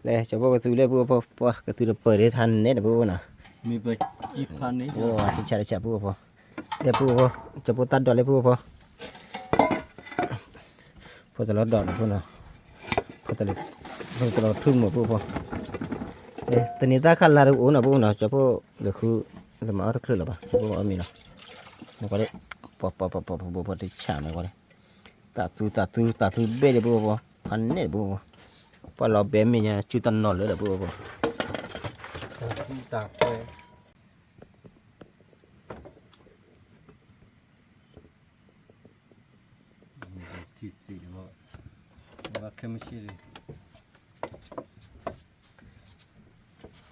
လဲၤကၠီဖိကသူလၢပူဖိ, ပှၤကသူတပၢၢ်ဒ်ထါနဲၣ်တပူဖိနီၤ, ပှၤတဆးတဆးပူဖိ, လဲၤပူဖိ, ကၠီဖိတၢ်ဒိးလၢပူဖိ, ဖိတလီၤဒိးန့ၣ်ဖိနီၤ, ဖိတလီၤထူမုာ်ပူဖိ, တနံၤသၣ်ခါလါတအိၣ်နီၤပူဖိနီၤ, ကၠီဖိလဲၤဃု, လဲၤမၤအီၣ်တချုးလၢၤဘၣ်, ကၠီဖိအီၣ်မ့ၤလီၤ, နကွၢ်လၢ, ပှၤပှၤပှၤပှၤပှၤပှၤတဆးမ့ၢ်ကွၢ်လၢ တၢ်သူတၢ်သူတၢ်သူဘ့ၣ်လၢပူဖိ, ဖးနဲၣ်ပူဖိ, ပှၤလီၤဘဲမ့ၢ်ညါ စုတနီၤလၢဒီးပူဖိ, တၢ်သူတၢ်ကွဲ, ထံသ့ၣ်, ခဲမုၢ်ဆ့ၣ်,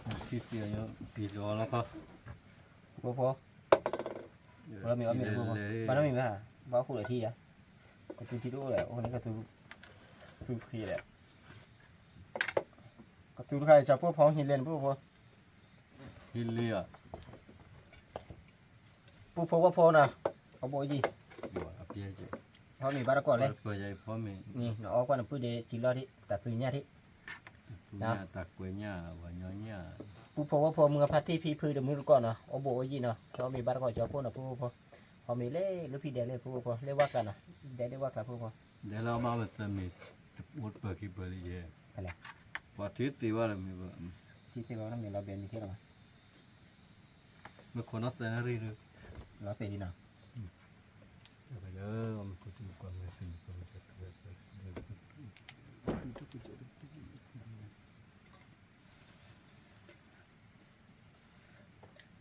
ထံသ့ၣ်, ပံၤလီၤလီၤခီ, ပူဖိ, ပှၤလီၤမ့ၢ်အီၣ်မ့ၤတပူဖိ, ဘၣ်နီတမံၤဘၣ်, ဘၣ်ဃိၣ်ဒီးထံယါ, ကသူထံတအိၣ်ဒီး အိၣ်န့ၣ်ကသူ, သူဖှံဒီး, ကသူတခါ ကၠီဖိဖီဟံးလဲၣ်န့ၣ်ပူဖိ, ဟံးလဲၣ်ဧါ, ပူဖိဝဲဖိနီၤ, အဘိယံၤ, ဖီမ့ၤဘၣ်တကိးလဲၣ်, နအီၣ်ကွၢ်နပုၢ်ဒ့ဆံးလီၤထံး တၢ်သူညါထံး, ပူဖိဝဲဖိမုၢ်အဖါတံၢ်ဖံဖုတမုၢ်တကိးနီၤ, အဘိအိၣ်ယံၤနီၤ, ဖီမ့ၤဘၣ်တကိးကၠီဖိနီၤ ပူဖိ, ဖီမ့ၤလၢလၢဖံဒဲးလၢပူဖိ, လၢဝၣ်ကျါနီၤ, ဒဲးလၢဝၣ်ကျါပူဖိ, ဒဲးလၢအမါဝဲသၢမ့ၤ, အိၣ်တပၢၢ်ခံပၢၢ်လံယဲ, ပှၤထံသ့ဝဲလၢမ့ၤဘၣ်, ထံသ့ဝဲနီတမံၤလီၤဘဲမ့ၤထဲလီၤဘၣ်, မ့ၢ်ခိးနီၢ်သဲနရံၣ်ဒုး, လီၤသ့ၣ်လံနီၤ, လၢအမ့ၢ်ခိးတမ့ၢ်ကွၢ်မ့ၢ်သ့ၣ်မ့ၢ်ကွၢ်မ့ၢ်သ့ၣ်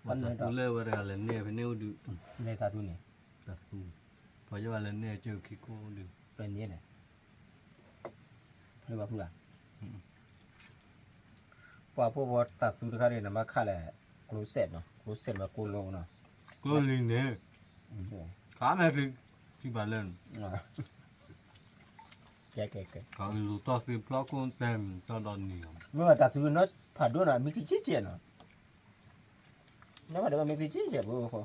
ပှၤတၢ်သူလၢဝဲတဂၤလဲၤန့ၢ်ဖဲန့ၣ်အိၣ်ဒုး, လဲၤတၢ်သူန့ၣ်, တၢ်သူ, ပှၤယဲဘၣ်လဲၤန့ၢ်အကၢၢ်ခံခိၣ်ဒုး, လဲၤန့ၢ်လဲၣ်, လၢဘၣ်ဖုဂၤ, ပှၤဖိပှၤတၢ်သူတခါန့ၣ် နဘၣ်ခးလဲၣ်, ကျိစဲးနီၤ, ကျိစဲးမ့ၢ်ကျိလိနီၤ, ကျိလံၤန့ၣ်, ခါမဲာ်ချံ, ထံဘၣ်လၢ, ကဲကဲကဲ, လူၤတီၢ်သ့ဖျီခိၣ်တဲ, တီၢ်ဒီးနံၤ, မ့ၢ်တၢ်သူနီၤဖးဒိၣ်နီၤ မ့ၢ်ချံဆံးဆံးနီၤ နီၢ်ဖးဒိၣ်မ့ၢ်ချံဆံးဆံးဖိဖိ,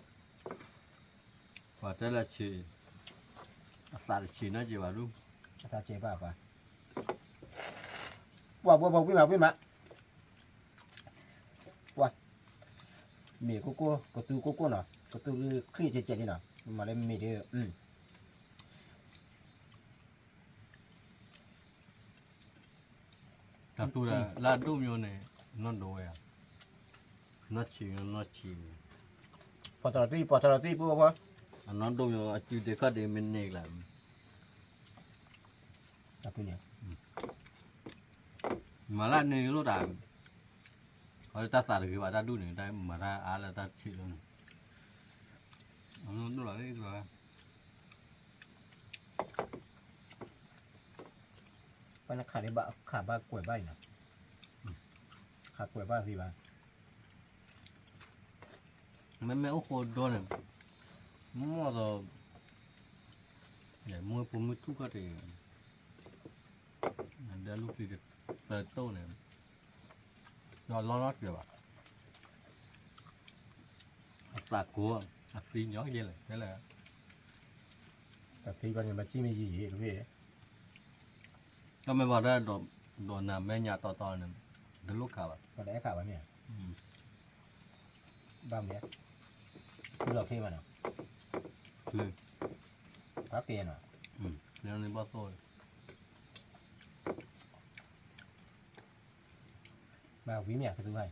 ပှၤတဲလၢဆံး, အသးတဆံးနီၢ်က့ၤဘၣ်ဒူ, အသးဆံးဘၣ်ပှၤ, ပှၤဖိဖိဝံၣ်မးဝံၣ်မး, ပှၤ, မ့ၢ်ကိၢ်ကိၢ် ကသူကိၢ်ကိၢ်နီၤ ကသူလၢချံကဲကဲလံနီၤ မ့ၢ်လၢမ့ၢ်ဒီး တၢ်သူဒီး လၢအဒိၣ်မၠိန့ၣ် နီၢ်ဒိဝဲဧါ, နီၢ်ဆံးမၠိ နီၢ်ဆံးန့ၣ်, ပှၤသရၣ်သံ ပှၤသရၣ်သံ ပှၤဖိ, အနီၢ်ဒိၣ်မၠိ အစုဒ့ခီၣ်ဒ့မ့ၢ်န့ၢ်ကျါ, တၢ်သူန့ၣ်, မၤလၢန့ၣ်လိၣ်တၢ်, အတၢ်သးတဂ့ၤဘၣ်တၢ်ဒူၣ်န့ၣ် တၢ်မၤတၢ်အါလၢတၢ်ဆံးလီၤန့ၣ်, အနီၢ်ဒိၣ်လီၤလၢကျါ ပှၤနခးဒံးဘၣ် ခးဘၣ်ကွဲးဘၣ်အံၤနီၤ, ကွဲးဘၣ်သံဘၣ်. မ့မ့ၢ်အိၣ်ဃိဒိၣ်န့ၣ်, မ့ၢ်ဒီး, မ့ၢ်ဖိမုၣ်ထူၣ်ခီၣ်ထံး, ဒီးလူၢ်သံတတိၢ်န့ၣ်, ဒီးလီၤလီၤကျဲၤဘၣ်, အသးကိး, အသံညီယဲလဲၣ်, ယဲလဲၣ်, အသံကီန့ၣ် မၤစံၣ်မ့ၢ်ယံာ်ယံာ်တဘ့ၣ် တမ့ၢ်ဘၣ်ဒၣ်, ဒီးနၤမဲာ်ညါတီတီန့ၣ်, တလိၣ်ခးဘၣ်, ပှၤတအဲၣ်ခးဘၣ်မ့ၢ်ဧါ, ဘၣ်မ့ၢ်, ဖုလီၤခ့ဘၣ်နီၤ, ဖးက့ၤနီၤ, လၢန့ၣ်ဘၣ်သိၣ်, မၤဝံၤမ့ၢ်ဧါ ကသူဘၣ်,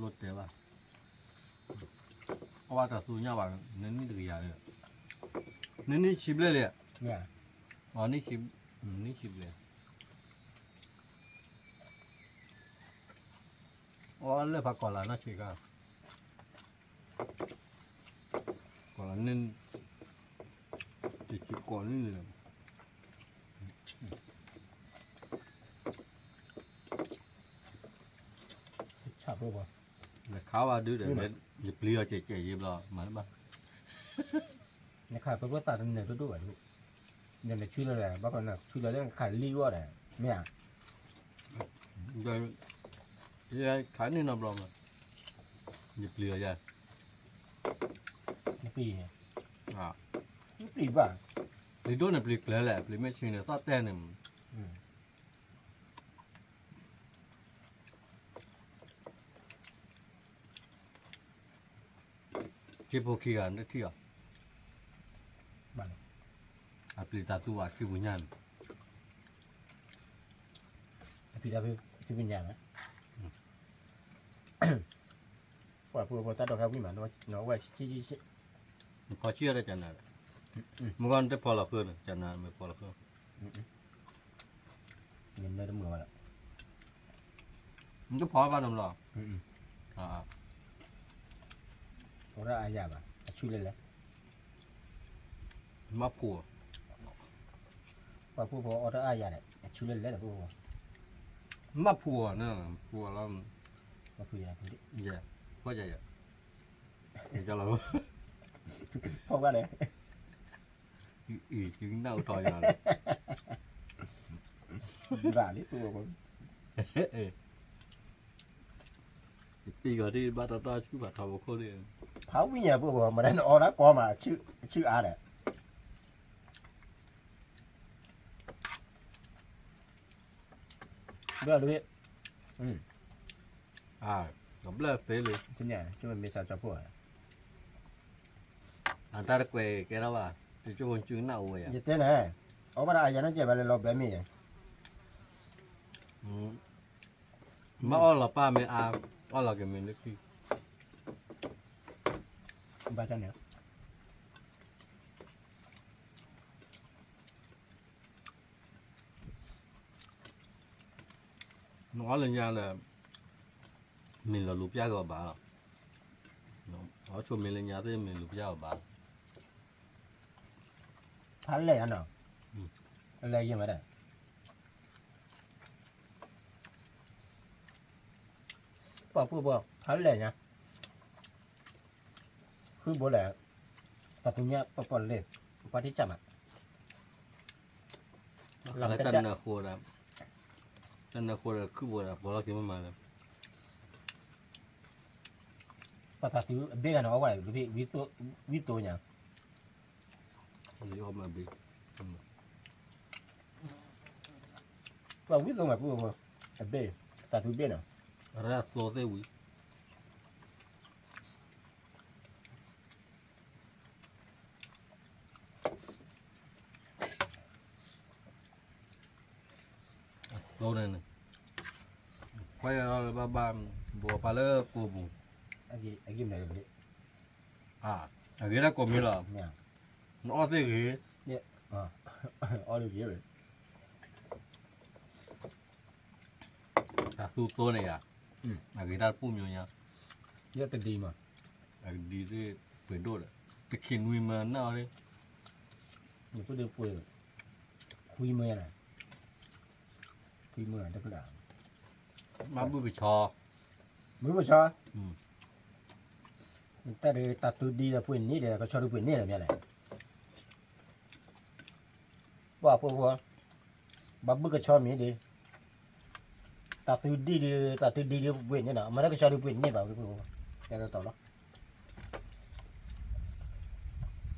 လိၣ်တဲဘၣ်, အဝဲတၢ်သူညါဘၣ်, နနံၣ်တကယၤလံ, နနံၣ်ဆံဘျဲၣ်လံ, မ့ၢ်ဧါ, နံၣ်ဆံ, နံၣ်ဆံဘျဲၣ် အီလၢဖးကီၢ်လၢ်နီၢ်ဆံးခါ, ကီၢ်လၢ်န့ၣ်, တဆံကီၢ်န့ၣ်, ဆၣ်ဖိဘၣ်, နခးဝဲဒုဒီး, ယပျံၤအီၤကဲးကဲးယံၤဘျီ, မၤတဘၣ်, နခးပဖိသၣ်တနၢၤဒိၣ်ဒိၣ်ဘၣ်, နနဆူလၢလဲၣ်, ဘၣ်ဃီနဆူလၢလၢနခးလံအီၤဒီး, မ့ၢ်ဧါ, ယခးန့ၢ်နီတဘျီမး, ယပျံၤအီၤယၤ, နပျံၤ, နပျံၤဘၣ်, ပျံၤဒိၣ်န့ၣ်ပျံၤကျဲလဲၣ်, ပျံၤမ့ၢ်ဆ့န့ၣ် သီၣ်တဲန့ၣ်, က့ဖိခံဂၤနထံၣ်အီၤ, အပျံၤတၢ်သူဘၣ်ထံပူၤညါန့ၣ်, အပျံၤတၢ်သူပူၤညါန့ၣ်, ပှၤဖိဖိတၢ်ဒိးခါဝံၤမး, နဝဲဆံဆံဆံ, နဖီဆံၣ်အီၤတၢ်ကနၤ, မ့ၢ်ဂီၢ်နတဖီလီၤဃၢန့ၣ် ကနၤမ့ၢ်ဖီလီၤဃၢ, နနၢတမုာ်ဘၣ်လီၤ, နတဖီဘၣ်နီတဘျီ, အီၣ်တၢ်အါယၤဘၣ်, အဆူလဲၣ်လဲၣ်, မ့ၢ်ဖိ, ပှၤဖိဖိအီၣ်တၢ်အါယၤဒီး အဆူလဲၣ်လဲၣ်ဒီးဖိဖိ, မ့ၢ်ဖိအီၤန့ၣ်, ဖိအီၤလီၤ, ယဲ, ဖီယၤယၤ, ယလီၤ, ဖီဘၣ်လဲၣ်, အံၤ နၢ်အိၣ်ထီၣ်ယၤလီၤ, ဘၣ်လံ, ယပံၤဂီၤဒ်ဘၣ်တီတီဆူဖးထီဖိခိၣ်န့ၣ်, ဖးဝံၣ်ညါဖိဖိ မတၤနအီၣ်ဒၣ်ကီမး အဆူအါဒီး ဘၣ်ဒ်, ကဘျၢၣ်သ့လံ, မ့ၢ်စၢ်ကၠီဖိဧါ, အတၢ်တကွဲးကဲထီၣ်ဘၣ်, တကၠိဖိစုနၢ်အိၣ်ဝဲယၤ, ယတဲနၤ, အီၣ်ဘၣ်ဒၣ်အယၤနီၢ်ကဲဘၣ်လၢလီၤဘဲမ့ၢ်ယၤ, မ့ၢ်အီၣ်လီၤပၢ်မ့ၢ်အါ, အီၣ်လီၤက့ၤမ့ၢ်လၢခံ, ဘၣ်တၢ်န့ၣ် နအီၣ်လၢညါဒီး, မ့ၢ်လီၤလူၤပျၢ်ကီးဘၣ်လီၤ, အီၣ်ဆိမ့ၢ်လၢညါသ့ၣ်မ့ၢ်လူၤပျၢ်ကီးဘၣ်, ဖးလဲၢ်ဧါနီၤ, လဲၢ်ယံၤမးဒီး, ပှၤဖိဖိ ဖးလဲၢ်ညါ, ဃုဘိလဲၣ်, တၢ်သူညါပီၣ်ပီၣ်လဲၣ်, ပှၤထံၣ်စၢ်မး, လၢတၢ်နၢဃိဒီး, တၢ်နၢဃိဒီးခုၣ်ဘိဒီး ပှၤလီၢ်ခံမ့ၢ်မးလၢ ပှၤတၢ်သူအဘ့ၣ်ဂၤန့ၣ် အီၣ်ဝဲဒၣ် ဝံသိညါ, ပှၤဝံသိမး ပှၤအဘ့ၣ်, တၢ်သူဘ့ၣ်န့ၣ်, ရၢသိသ့ၣ်ဝံၤ သိန့ၣ်, ခွဲးလီၤလၢဘၣ်ဘၣ်, ဘိးပာ်လၢကိာ်ပူၤ, အဂ့ၢ်ဒၣ်ကိးမံၤလီၤ, နအီၣ်သ့ၣ်ဂ့ၤ, အီၣ်လၢဂ့ၤဝဲ တၢ်သူသိန့ၣ်ယၤ, အဂ့ၤတၢ်တပူၤမံၤညါ, ယတဒံမး, အကဒံသ့ၣ်ပှ့ၤဒိၣ်ဒီး, တခံနွံမၢနၢ်အီၤလံ, ယဖိဒိၣ်ပှ့ၤ, ခွံမၢနၤ, ခွံမၢတကလး, မၤဘူၣ်ကဆီ မုၢ်မဆါ, တၢ်ဒုးတၢ်သူဒံဒီးပှ့ၤန့ၢ်ဒီး ကဆီဒုးပှ့ၤန့ၢ်လီၤမ့ၢ်လဲၣ်. ပှၤဖိဖိ, ဘၣ်ဘုၣ်ကဆီမ့ၢ်ဒီး, တၢ်သူဒံဒီး တၢ်သူဒံဒီးပှ့ၤန့ၢ်နီၤ, အမၤတၢ်ကဆီဒုးပှ့ၤန့ၢ်ဘၣ်ဝဲဖိ, တဲလီၤတီၤလီၤ.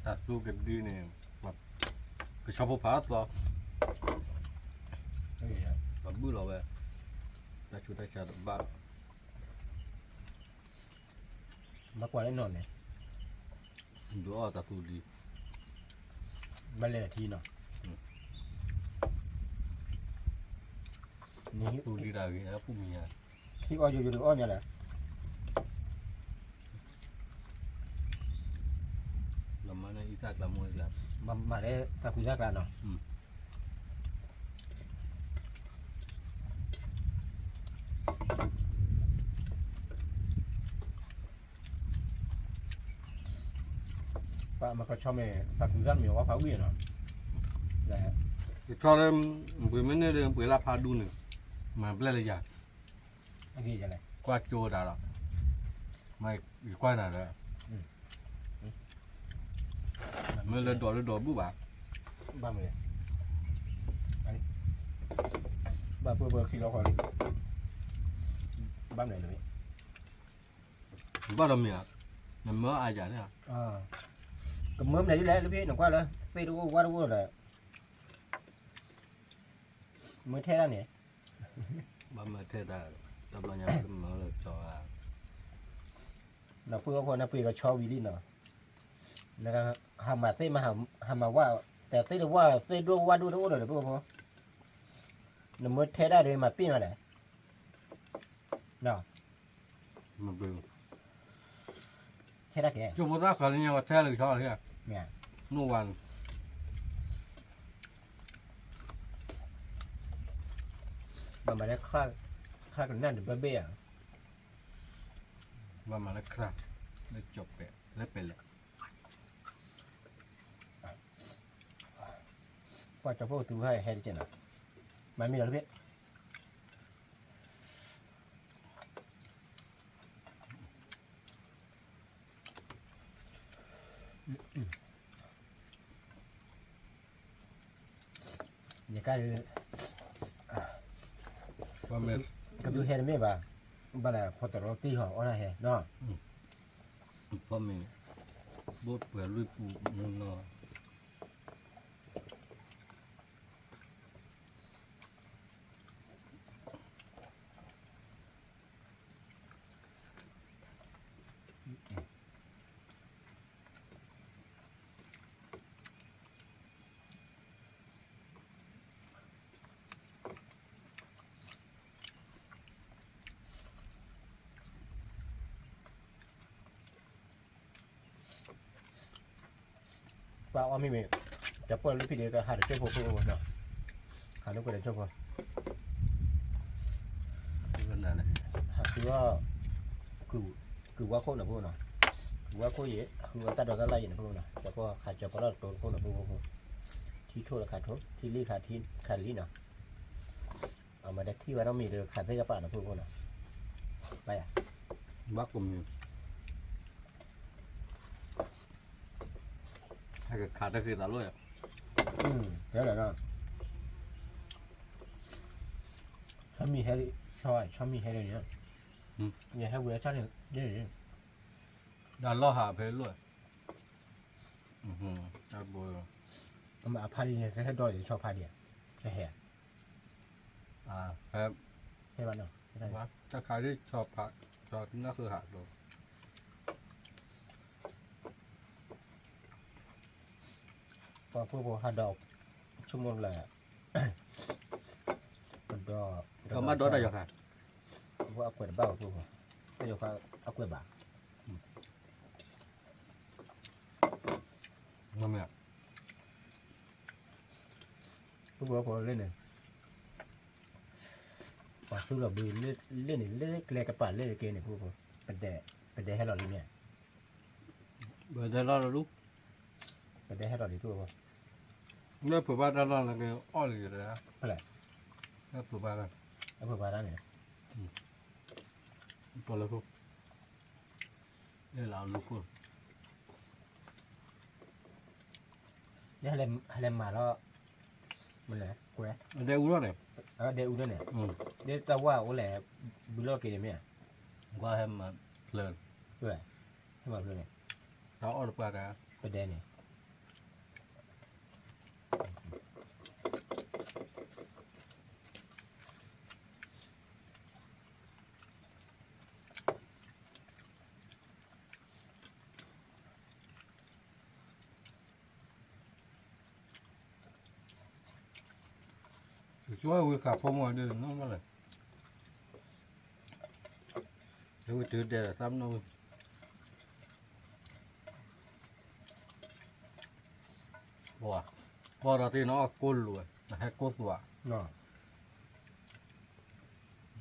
တၢ်သူကဒုန့ၣ်, ကဆီဖိဖးသီ, ပှၤဘုၣ်လီၤဝဲ, တၢ်ဆူးတၢ်ဆါတဘၣ်လီၤ. ဘၣ်ကွၢ်လၢနီၢ်န့ၣ်, ဒုးအီၣ်တၢ်သူဒံ, ဘၣ်လဲၤထံနီၤ, သူဒံတၢ်ဂ့ၤ ပူမံၤဧါ, ဟံၣ်အီၣ်ယိယိဒုးအီၣ်မ့ၢ်လဲၣ်. လီၤမၢ်န့ၣ်အံသၣ်ကျါမိၢ်ကျါ, မၤလၢတၢ်ကူတၢ်ကျါနီၤ. ပှၤမၤကဆီမ့ၢ် တၢ်ကူတၢ်မ့ၢ်ဝဲဖးဝံၣ်နီၤ, ကဆီလၢ ပှ့ၤမ့ၢ်န့ၢ်ဒီး ပှ့ၤလၢဖးဒူန့ၣ်, မၤဘျဲၣ်လၢယၤ, ကွၢ်ကၠိတၢ်လီၤ, မ့ၢ်ယကွၢ်နၤဒီး မ့ၢ်လၢဒိးလၢဒိးဘုၣ်ဘၣ်, ဘၣ်မနုၤလဲၣ်, ဘၣ်ပှဲၤပှဲၤခံလီၤဃီလံ, ဘၣ်မနုၤလဲၣ်, ဘၣ်ဒီးမ့ၢ်ဧါ, နမၢအါယၤန့ၣ်, ကမၢမနုၤဒ်လဲၣ် လၢဖဲနကွၢ်လၢ သ့ၣ်တအိၣ်ဝၣ်တအိၣ်ဒီး မၢထဲဒၣ်န့ၣ်, ဘၣ်မၢထဲဒၣ်, တဘျီညါကမၢလၢကၠီဧါ, နပှ့ၤအီၣ်ဖိနပှ့ၤကဆီဝံၤလံနီၤ, နကဟးမၤသ့ၣ်မၤဟးမၤဝၣ်, တသ့ၣ်တဝၣ်သ့ၣ်ဒိၣ်ဝၣ်ဒိၣ်တအိၣ်ဒီး နပှ့ၤအီၣ်ဖိ, နမၢထဲဒၣ်ဒီးမၤပ့ၢ်မးလဲၣ်, ထဲဒၣ်ကဲ, ကၠိဖိသၣ်ဃးလၢညါဝဲထဲလၢကဆီလီၤ, မ့ၢ်ဧါ, နိၣ်ဝါန့ၣ်, ဘၣ်မၤလၢ ခရၣ်ကနၣ်တဘၢဘ့ၣ်ဧါ, ဘၣ်မၤလၢခရၣ်, လၢကၠီၤပဲာ် လၢပဲာ်လဲၣ်, ကွၢ်ကၠီၤဖိကသူဟဲတကဲနီၤ, မၤမ့ၢ်လီၤတဘ့ၣ် ယကါ, ကဒုဟဲတမ့ၢ်ဘၣ်, ဘၣ်လၢဖိတရီတံၢ်ဟီၣ်အီၣ်တၢ်ဟဲနီၤ, ဖီမ့ၢ်, ဘိၣ်ပှဲၤလွံၢ်ပူၤမူနီၤ ပှၤအီၣ်မ့ၢ်မ့ၢ်, တၢ်ပှၢ်လၢဖံးဒ့ကဟးတကၠိၢ်ဖိဖိနီၤ, ဟးလၢကွဲးတကၠိၢ်ဖိ, ဟးဃုအီၣ်, ကုၢ်ဝါခိၣ်နီၤဖိနီၤ, ကုၢ်ဝါခိၣ်အံၤ ဟးဃုအီၣ်တၢ်ဒိးတၢ်လၢ်အံၤနီၤဖိနီၤ, ကၠီၤပီၢ်ခးကၠီၤပီၢ်လီၢ်တကျိၤတခိၣ်နီၤဖိဖိ, ထံထိၣ်တခးထိၣ်, ထံလံၣ်ခးထံလံနီၤ, အမၤတထံၣ်ဘၣ်နီတမံၤဒီးခးသ့ၣ်ကပာ်နီၤဖိဖိနီၤ, ဘၣ်ယၤ, ဘၣ်ကိးမံၤ ဟဲကခးတၢ်ဃ့သးလိၣ်ယၤ, တဲလၢာ်, ဆီမံၤဟဲ, ဆီမံၤဟဲလၢန့ၣ်, ယဟဲဝဲဆၣ်န့ၣ်, ဒ်လီၢ်ဟးဖဲလိၣ်, တၢ်ဘိ, အဖါဒ်န့ၣ် တဟဲဒီးယဆီဖါဒံး, တဟဲ, ဟဲဘၣ်နီၤ, တၢ်ခးဒ်ဆီဖါ, ဆီနၢ်ဃုဟးလိၣ် ပှၤဖိဖိဟးဒီး, ဆိကမိၣ်လၢ, ဒီး, ကမၤဒီးတၢ်ယီၤခါ, အကွဲးတဘၣ်ဘၣ်ဖိဖိ, တၢ်ယီၤခါအကွဲးဘၣ်, မ့ၢ်, ဖိဖိလၢန့ၣ်, ပှၤသူလီၤဘှံးလၢန့ၣ် လၢကျဲကပၤလၢက့န့ၣ်ဖိဖိ, ပဒဲဟဲလီၤလံမ့ၢ် ပဒဲလီၤလၢ, ပဒဲဟဲလီၤလံဖိဖိ, လၢဖိဘၣ်တၢ်လီၢ်လၢက့အီၣ်လံ, ဖဲလဲၣ်, လၢဖိဘၣ်လီၢ်, လၢဖိဘၣ်တၢ်န့ၣ်, ပီၣ်လၢခိၣ်, လၢလၢလၢခိၣ်, ဟဲလဲၤမၤလီၤ, မလဲၤကွဲ, ဒဲအူလီၤန့ၣ်, ဒဲအူလီၤန့ၣ်, ဒဲတၢ်ဝါအိၣ်လဲၣ်, ဘုလီၢ်က့ၤန့ၣ်မ့ၢ်ဧါ, ကွၢ်ဟဲမၤဖျၢၣ်, ဟဲမၤဖျၢၣ်န့ၣ်, တၢ်အီၣ်တပှၢ်တၢ်, ပဒဲန့ၣ် ယဆိဝဲဝံၤဃာ်ဖိမီၤဒ်နီၢ်မးလဲၣ်, ဝံၤတုၤဒဲးသးမနီၣ်ဝံၤ, ပှၤ, ပှၤဒီးတ့ၢ်နီၢ်အီၣ်ကိၢ်လိာ်ဝဲ, နဟဲကိၢ်သွး, နဒ်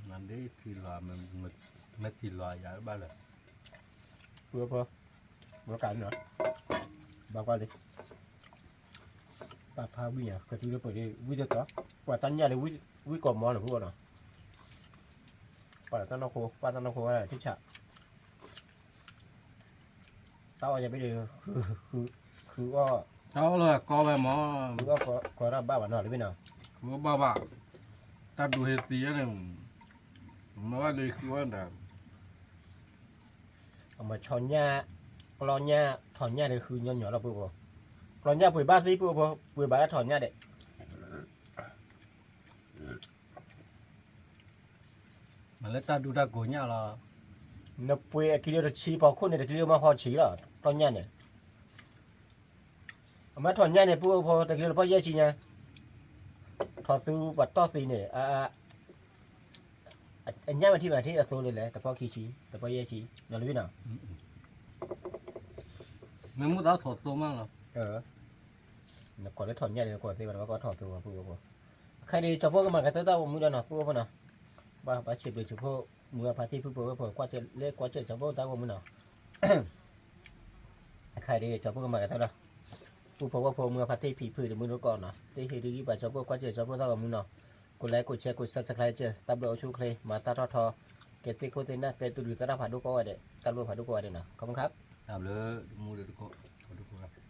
ထံလီၤ, မ့ၢ်ထံလီၤယၤဘၣ်လၢ ပှၤဖီ, ဝဲကးနီၤ, ဘၣ်ကွၢ်လံ, ပာ်ဖးဝံၣ်ညါ ကတုၤလၢပှဲၤဒ်ဝံၣ်တတီၤ, ပှၤတၢ်ညၣ်ဒီး ဝံၣ်ကီၢ်မီၤန့ၣ်ဖိနီၤ, ပှၤတၢ်နီၢ်ခိ, ပှၤတၢ်နီၢ်ခိဝဲဒၣ်ထံဆး, တၢ်အီၣ်ယၤဘ့ၣ်ဒီး, ဃုအီၣ်, တၢ်အီၣ်လၢကီဝဲမီၤ, ဃုအီၣ်ကီတၢ်ဘၣ်ဘၣ်နီၤလၢဘ့ၣ်နီၤ, ဃုအီၣ်ဘၣ်ဘၣ်, တၢ်ဒူဟ့သံန့ၣ်, မ့ၢ်ဘၣ်လၢဃုအီၣ်ဒၣ် အမၤဆီညၣ်, ကျီညၣ်, ထီၣ်ညၣ်ဒီးဃုညီညီလီၤပုၢ်ဖိ, ကျီညၣ်ပှ့ၤဘၣ်သံပုၢ်ဖိ, ပှ့ၤဘၣ်လၢထီၣ်ညၣ်ဒီး မ့ၢ်လၢတၢ်ဒူတၢ်ကိးညၣ်လီၤ, နပှ့ၤအကံလိတဆံဖီခိၣ်န့ၣ် တကံလိမီၢ်ဃီဆံးလီၤ, ကျီညၣ်န့ၣ်, အမ့ၢ်ထီၣ်ညၣ်န့ၣ် ပုၢ်ဖိတကံလိတပီၢ်ယဲၢ်ဆံညါ, ထီၣ်သူပှၤတီၢ်သံန့ၣ်, အညၣ်မ့ၢ်ထံၣ်ဘၣ်ထံၣ်အသိလၢလဲၣ် တပီၢ်ခံဆံ, တပီၢ်ယဲၢ်ဆံ, နီၤလၢဘ့ၣ်နီၤ, မ့ၢ်မူသးထီၣ်သိမးလီၤ, နကိးလၢထီၣ်ညၣ်န့ၣ် နကိးသ့ဘၣ် နဘၣ်ကိးထီၣ်သိပုၢ်ဖိ, အခါဒ်ကၠီဖိကမၤကတၢၢ်တၢ်ဂီၤမူဒီးနီၤ ပုၢ်ဖိနီၤ, ဘၣ်ဘၣ်ဆံးဘျုးဆံးဖိ, မုၢ်အဖါတံၢ်ဖုဖိဝဲဖိ ကွၢ်စၢၢ်လၢကွၢ်စၢၢ်ကၠီဖိတၢ်ဂီၤမူနီၤ, အခါဒ်ကၠီဖိကမၤကတၢၢ်ဒီး ပုၢ်ဖိဝဲဖိမုၢ်အဖါတံၢ်ဖံးဖုဒီးမုၢ်တကိးနီၤ တဟ့ၣ်ဒ်ဂံၢ်ဘၣ်ကၠီဖိကွၢ်စၢၢ်ကၠီဖိတၢ်ဂီၤမူနီၤ, ကိးlikeကိးshareကိးsubscribe တၢ်ဘျုးအိၣ်ဆူၣ်အိၣ်ချ့ မၤတၢ်ထီၣ်ထီ, ကဲသ့ၣ်ခိၣ်သ့ၣ်နၢ် ကဲတဒုးသရၣ်ဖးဒိၣ်ကိးဂၤဒဲး တၢ်ဘျုးဖးဒိၣ်ကိးဂၤဒဲးနီၤ ခီမခါ, တၢ်ဘျုးမူဒီးတကိး, ကိးဒိၣ်ကိးဂၤ